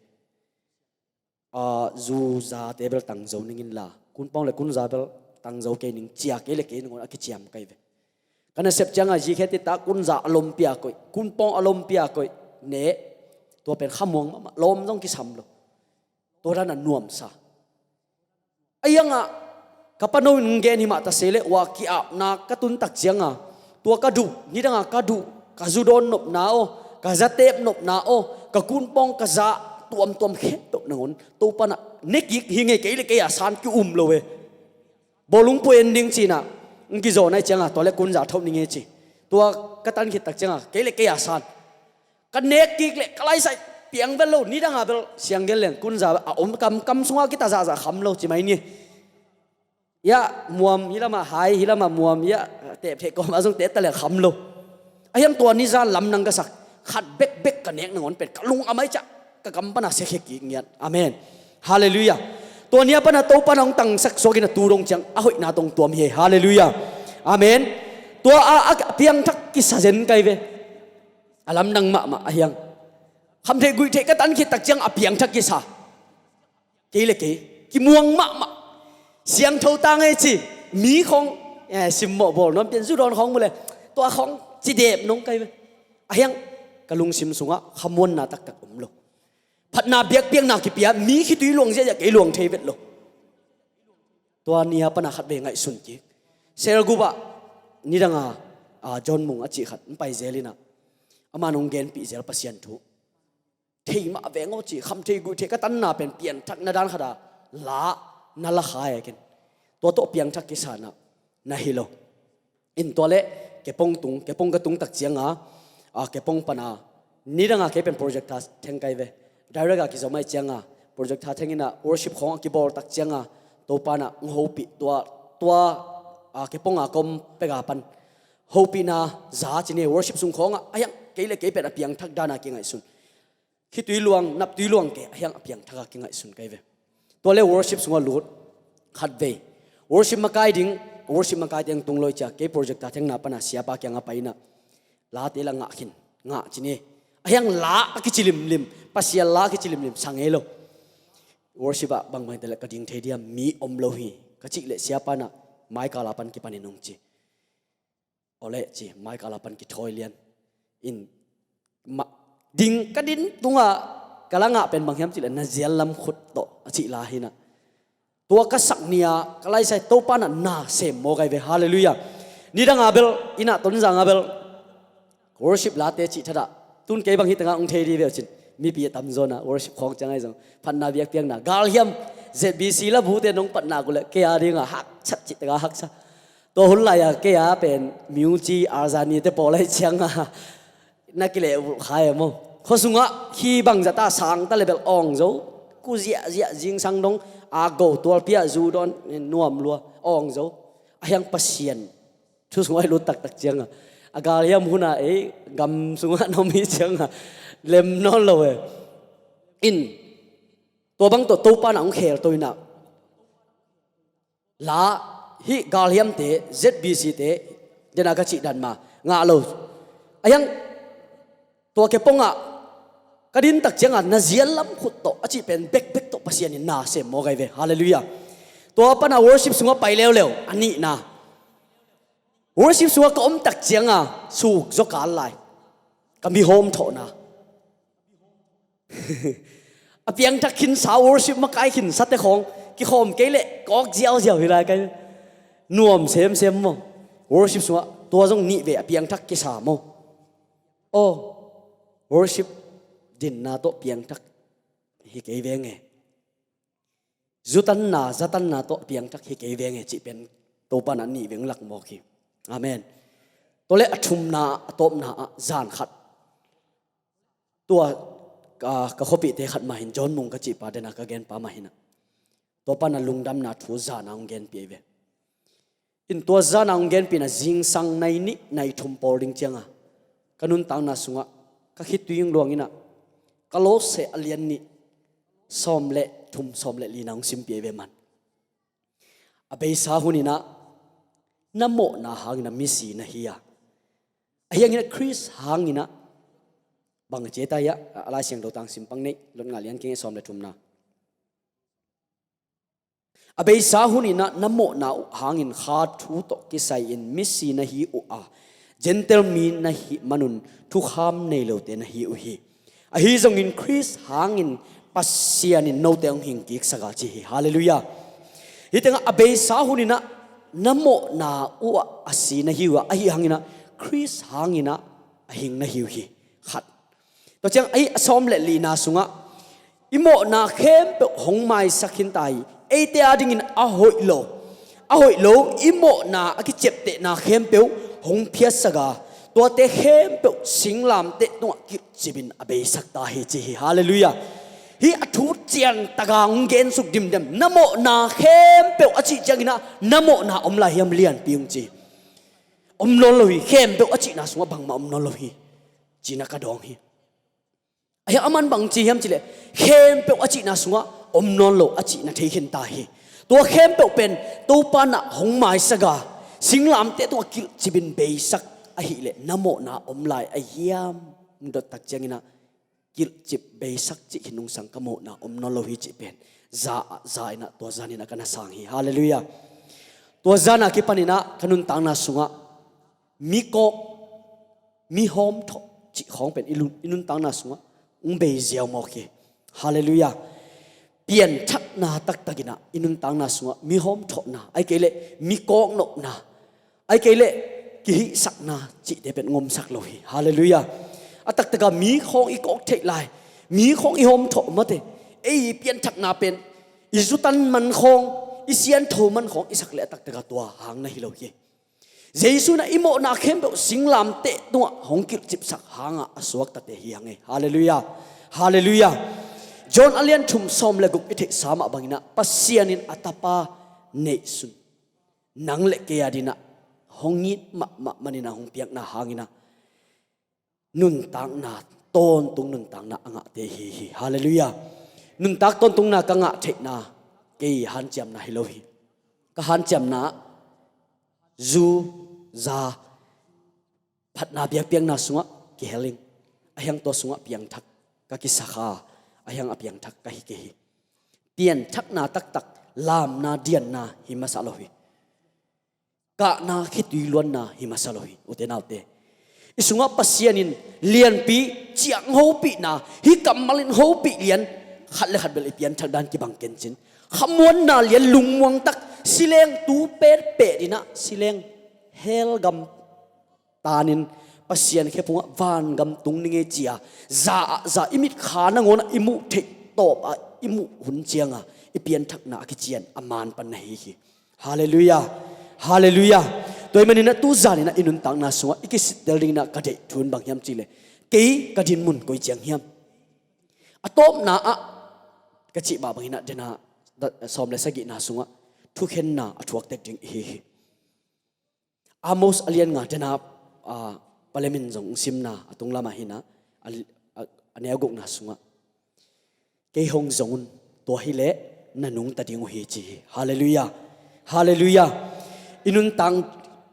"Aa, zu zate bel tangzo ning inla, kunpawng le kunza bel tangzo kei ning," ci-a kei le kei nangawn a kiciam kai ve. Ka nasep cianga zikhe tita kunza a lompi a koih, kunpawng a lompi a koih, ne, tua pen khamuang mahmah, lawm zong kisam lo. Tua dan a nuamsa. A hiangah ka pano in gen hi mah ta se le, ua ki-apna ka tun tak cianga tua ka duh, nidanga ka duh, ka zu dawn nopna aw, ka za tep nopna aw, ka kunpawng ka za tuamtuam khempeuh nangawn Topa in ah ne kik hi ngei, kei le kei a san ki-um lo e. Bawlung pua en ding ci-in ah hong kizawn ahih cianga tua le kunza tho ning e ci. Tua ka tan khit tak cianga kei le kei a san ka nek kik leh ka laisai piang vet lo. Nidanga bel siang gen leng kunza a om, kam, kam sungah kita zahzah kham lo ci mai ni. Ia muam hi lamah hai, hi lamah muam, ia tep theh kawmah zong tep ta leng kham lo. A hiang tua ni zan lamdang ka sak, khat bekbek ka nek nangawn pen ka lung a mai ciah ka kam pana siakhia kik ngiat. Amen. Halleluiah. Tua ni a pana Topa in ah hong tangsak suak in ah tu dong ciang a hoihna tawh hong tuam hi. Halleluiah. Amen. Tua a, a piangthak kisa zen kai ve. A lamdang mahmah a hiang. Kham theih guih theih ka tan khit tak ciang a piangthak kisa. Kei le kei kimuang mahmah. Siangtho ta ngei ci, mi khawng, eh, simmawh bawl nuam pian, zu dawn khawng mu le, tua khawng ci dep nong kai ve. A hiang ka lungsim sungah khamuanna taktak om lo. Phatna biakpiakna kipia, mi khitui luang ziahziah kei luang thei vet lo. Tua ni a pana khat vei ngaihsun kik. Sel gup ah nidanga, a, John Mung a cih khat hong pai zel in ah, aman hong genpih zel Pasian thu. Thei mah veng aw ci, kham thei guih thei ka tanna pen pianthakna dan khat a la na la khai a ken. Tua tawh piangthak kisa na hi lo. In tua le kepong tung, kepong ka tung tak cianga, a, kepong pana nidanga kei pen projector theng kai ve. Direct a kizom ahih cianga projector theng in ah worship khawng a kibawl tak cianga Topa in ah hong hopih tua, tua, a, kepong a ka om pek a pan hopihna za ci ni, worship sung khawngah a hiang kei le kei pen a piangthak dana kingaihsun. Khitui luang, naptui luang kei, a hiang a piangthak a kingaihsun kai ve. Tua le worship sungah lut khat vei. Worship makai ding, worship makai teng tung lo i cia, kei projector thengna pana siapa kiangah pai in ah late la ngah khin, ngah ci ni. A hiang la a kici limlim, Pasian la a kici limlim sa ngei lo. Worship ah bangbang te le ka ding thei diam, mi om lo hi ka cih leh siapa in ah maikal a pan kipanin hong ci. Awleh ci, maikal a pan kithawi lian in, ma, ding ka din tungah ka la ngah pen bang hiam cih leh na zial lam khut tawh a cih la hi in ah. Tua ka sak ni-a ka laisai Topa in ah na sem maw kai ve. Halleluiah. Nidanga bel, in ah Tonzanga bel worship late cih thadah tun kei bang hi tengah hong thei di ve uh cin. Mipi a tamzaw in ah worship khawng ciang ahi zong phatna biakpiakna galhiam Z B C labute nong patna uh leh kei a dingah haksat cih tengah haksa. Tua hun lai-a kei a pen Miu Ci, Arzani te pawl ahi cianga na kileh uh khai a maw. Khua sungah khi bangzah ta sang ta le bel awng zo. Ku ziahziah zingsang dong a go tualpi ah zu dawn nuam lua awng zo. A hiang Pasian thu sungah i lut taktak cianga a galhiam huna ei gam sungah na om hi cianga lem nawn lo e. In tua bang tawh Topa na hong khel to inah la hih galhiamte Z B C te dena ka cih dan ma ngah lo. A hiang tua kepongah ka din tak cianga na zial lam khut tawh a cih pen bekbek tawh Pasian in na sem maw gai ve. Halleluiah. Tua pana worship sungah pai leuleu a nihna worship sungah ka om tak cianga suk zaw kal lai ka mi hawm thawhna a piangthak khinsa worship makai khinsa te khawng kikhawm kei leh kawk ziauziau hi lai kai nuam semsem maw? Worship sungah tua zong nih ve a piangthak kisa maw? Aw worship dinna tawh piangthak hi kei venge. Zutanna zatanna tawh piangthak hi kei venge cih pen Topa na nih veng lak mawk hi. Amen. Tua le a thumna a tawpna ah zan khat tua ka, ka khuapihte khat mah hin John Mung ka cihpa dena ka genpa mah hinah tua pana lungdamna thu zana hong genpi ei ve. In tua zana hong genpina zingsang nai nih nai thum pawl ding cianga ka nuntakna sungah ka khitui hong luanginah ka lawseh a lian nih sawm le thum sawm le lina hong simpi ei ve man. A beisa huninah na mawhna hanginah misi na hi a a hianginah Khrist hanginah bang a ciata hiah a Lai Siangtho tang simpang neih lot ngah lian kenge sawm le thumna. A beisa huninah na mawhna uh hangin kha thu tawh kisai-in misi na hi uh a Gentile mi na hih manun thukham nei lote na hi uh hi. Ahi zongin Khrist hangin Pasian in note hong hingkiksak a ci hi. Halleluiah. Hih tengah a beisa huninah na mawhna uh ah a si na hi uh a ahi hanginah Khrist hanginah a hing na hi uh hi. Khat tua ciang ahi a sawm le lina sungah i mawhna khempeuh hong maisak khinta hi. Eite adingin a hoih lo a hoih lo i mawhna a kiciaptehna khempeuh hong phiatsak a tuate khempeuh singlamteh tungah kilhcipin a beisak ta hi ci hi. Halleluiah. Hih a thu ciantaga hong gensuk dimdem na mawhna khempeuh a cih cianginah na mawhna om lai hiam lianpi hong ci hi. Om nawn lo hi. Khempeuh a cihna sungah bangmah om nawn lo hi. Cina ka dawng hi. Ahi a man bang ci hiam cileh khempeuh a cihna sungah om nawn lo a cihna thei khinta hi. Tua khempeuh pen Topa na hong maisaga singlamteh tungah kilhcipin beisak ahileh na mawhna om lai a hiam dottak cianginah kilhcip beisak cih hi nungsang ka mawhna om nawn lo hi cih pen za ah za inah tua zaninah ka na sang hi. Halleluiah. Tua zana kipaninah ka nuntakna sungah mikawk mihawm thawh cih khawng pen i nuntakna sungah hong bei ziau mawk hi. Halleluiah. Pianthakna taktakinah i nuntakna sungah mihawm thawhna ai kei leh mikawk nopna ai kei leh kihihsakna cihte pen ngomsak lo hi. Halleluiah. A taktaka mi khawng i kawk theih lai mi khawng i hawm thawh mate ei i pianthakna pen i zutan man khawng i siantho man khawng i sak leh a taktaka tua hang na hi lo hi. Jesu na i mawhna khempeuh singlamteh tungah hong kilhcipsak hanga a suaktate hi hang e. Halleluiah. Halleluiah. John a lian thum sawm le guk i theihsa mah banginah Pasian in a tapa neihsun nang le kei adinah hong it mahmah maninah hong piakna hanginah nuntakna tawntung nuntakna a ngahte hi hi. Halleluiah. Nuntak tawntungna ka ngah theihna kei hanciamna hi lo hi. Ka hanciamna zu za phatna biakpiakna sungah kiheling a hiang tua sungah piangthak ka kisakha a hiang a piangthak ka hi kei hi. Pianthakna taktak lamna dianna hi masa lo hi. Kahna khitui luanna hi masa lo hi. Ute naute i sungah Pasian in lianpi ciang hopihna hi kammal in hopih lian khat le khat bel i pianthak dan kibang kencin khamuanna lian lungmuangtak sileng tu petpet inah sileng helgam tanin Pasian khephungah vangam tung ning ei cia za ah za i mitkha nangawnah i muh theih tawpah i muh hun cianga i pianthakna a kician a manpan na hi hi. Halleluiah. Halleluiah. Tua hi maninah tu zaninah i nuntakna sungah i kisittel dinginah ka deih thu in bang hiam cihleh Kei ka dinmun koi ciang hiam? A tawpna ah ka cih mah bangin ah dena sawm le sagihna sungah thukhenna a thuak tek ding ihi hi. Amos a lian nga dena, ah, palemin zong simna a tunglamah hinah a, a, a neugukna sungah kei hong zong un, tua hileh na nungta ding uh hi ci hi. Halleluiah. Halleluiah. I nuntak,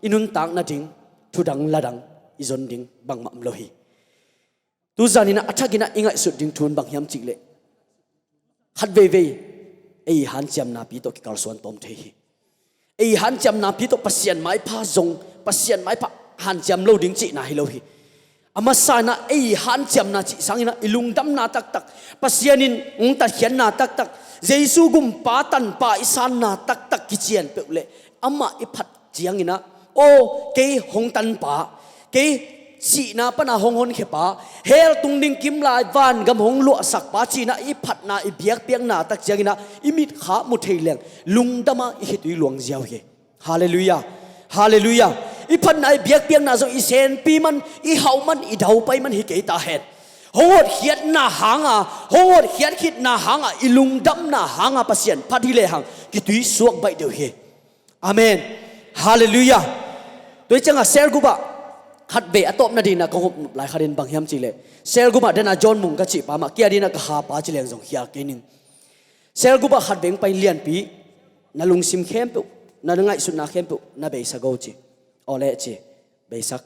i nuntak nading thudang ladang i zon ding bangmah om lo hi. Tuzaninah a thakinah i ngaihsut ding thun bang hiam cihleh khat veivei ei hanciamnapi tawh kikalsuan tawm thei hi. Ei hanciamnapi tawh Pasian maipha zong, Pasian maipha hanciam lo ding cihna hi lo hi. A masa inah ei hanciamna cih sanginah i lungdamna taktak, Pasian in hong tatkhiatna taktak, Jesu gumpa tanpa i sanna taktak kician peuh le amah i phat cianginah, aw, kei hong tanpa, kei sihna pana hong honkhiapa, hell tung ding kimlai vangam hong luahsakpa cinah i phatna i biakpiakna tak cianginah i mitkha mu thei leng lungdama i khitui luang ziau hi. Halleluiah. Halleluiah. I phatna i biakpiakna zong i senpi man, i hauh man, i daupai man hi kei ta hen. Hong hotkhiatna hanga, hong hotkhiat khitna hanga i lungdamna hanga Pasian phat hi lehang kitui suak baih deuh hi. Amen. Halleluiah. Tua hi cianga Sergup ah khatvei a tawpna dinah ka hopnop lai khatin bang hiam cihleh, Sergup ah dena John Mung ka cihpa mah kia dinah ka hapa ci leng zong khial kei ning. Sergup ah khatvei hong pai lianpi, na lungsim khempeuh, na ngaihsutna khempeuh na beisa go ci. Awleh ci. Beisak.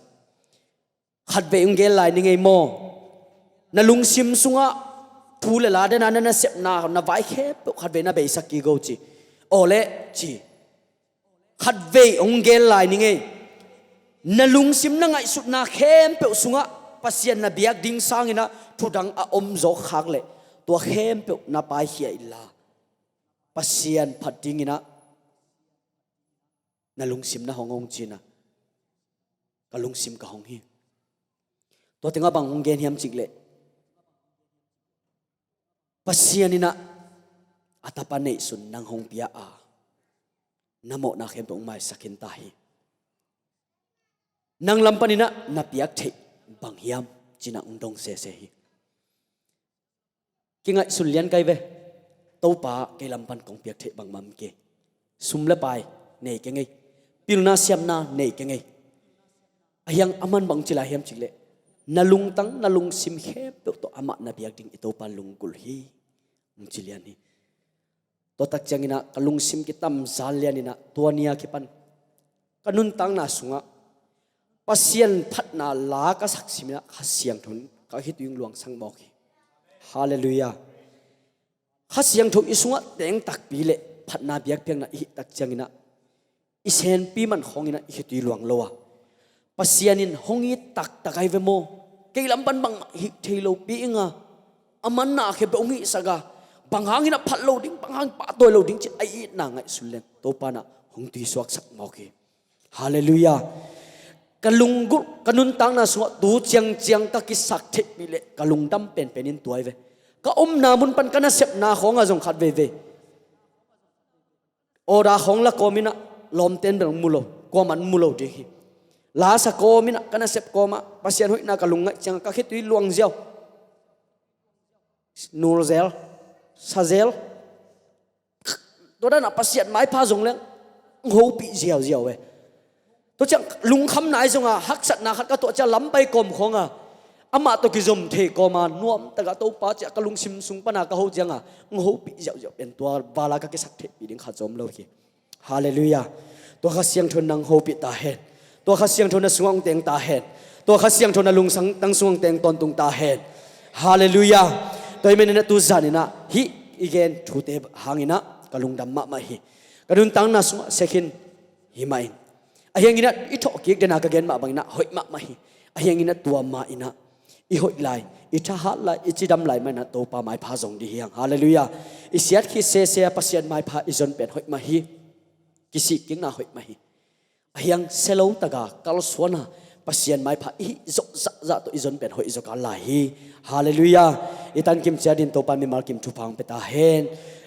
Khatvei hong gen lai ni ngei maw? Na lungsim sungah thu le la dena na nasepna na vai khempeuh khatvei na beisak kik go ci. Awleh ci. Khatvei hong gen lai ni ngei. Na lungsim na ngaihsutna khempeuh sungah Pasian na biak ding sanginah thudang a om zawk khak leh tua khempeuh na paikhia inla Pasian phat dinginah na lungsim na hong hong cinah ka lungsim ka hong hi. Tua tengah bang hong gen hiam cihleh, Pasian inah a tapa neihsun nang hong pia a, na mawhna khempeuh hong maisak khin ta hi. Nang lam paninah na piak theih bang hiam cinah hong dong sese hi. Kingaihsun lian kai ve. Topa kei lam pan kong piak theih bangmah om kei. Sum le pai nei kei ngei. Pilna siamna nei kei ngei. Ahiang aman bang ci lai hiam cihleh, na lungtang na lungsim khempeuh tawh amah na biak ding i Topa lunggulh hi. Hong ci lian hi. Tua tak cianginah ka lungsim kitamzan lianinah tua ni a kipan ka nuntakna sungah Pasian phatna la ka saksiminah Kha Siangtho in ka khitui hong luangsak mawk hi. Halleluiah. Kha Siangtho i sungah teng takpi le phatna biakpiakna i hih tak cianginah i senpi man khawnginah i khitui luang lo a, Pasian in hong it taktak ai ve maw? Kei lam pan bangmah hih thei lopi inga, a manna khempeuh hong hihsak a, bang hanginah phat lo ding, bang hangin pahtawi lo ding ci a itna ngaihsun leng Topa inah hong tuisuaksak mawk hi. Halleluiah. Ka lunggulh, ka nuntakna sungah tu ciangciang ka kisak theihpih le ka lungdam penpen in tua ai ve. Ka omna mun pan ka nasepna khawngah zong khat veivei order khawng la kawminah lawmten bel hong mu lo, kuaman mu lo ding hi. Lasa kawminah ka nasep kawmah Pasian hoihna ka lungngaih ciangah ka khitui luang ziau. Nul zel, sa zel. Tua danah Pasian maipha zong leng hong hopih ziauziau e. Tua ciang lungkham nai zonga haksatna khat ka tuah ciang lam pai kawm khawnga amah tawh kizom thei kawma nuamtaka Topa ciah ka lungsim sung pana ka ho cianga hong hopih ziauziau pen tua vala ka kisak theihpih ding khat zong om lo hi. Halleluiah. Tua Kha Siangtho in nang hopih ta hen. Tua Kha Siangtho na sungah hong teng ta hen. Tua Kha Siangtho na lungtang sungah hong teng tawntung ta hen. Halleluiah. Tua hi maninah tu zaninah hih i gen thute hanginah ka lungdam mahmah hi. Ka nuntakna sungah sekhin hi mahin, ahianginah i thawhkik dena ka gen mah banginah hoih mahmah hi. Ahianginah tua mahinah i hoih lai, i thahat lai, i cidam lai mahinah Topa maipha zong dih hiang. Halleluiah. I siat khit sese a Pasian maipha i zon pen hoih mah hi. Kisihkikna hoih mah hi. Ahiang se lo taka kalsuana Pasian maipha i hih zawh zahzah tawh i zon pen hoih zawka lai hi. Halleluiah. I tankim ciatin Topa mimal kim thupha hong pia ta hen.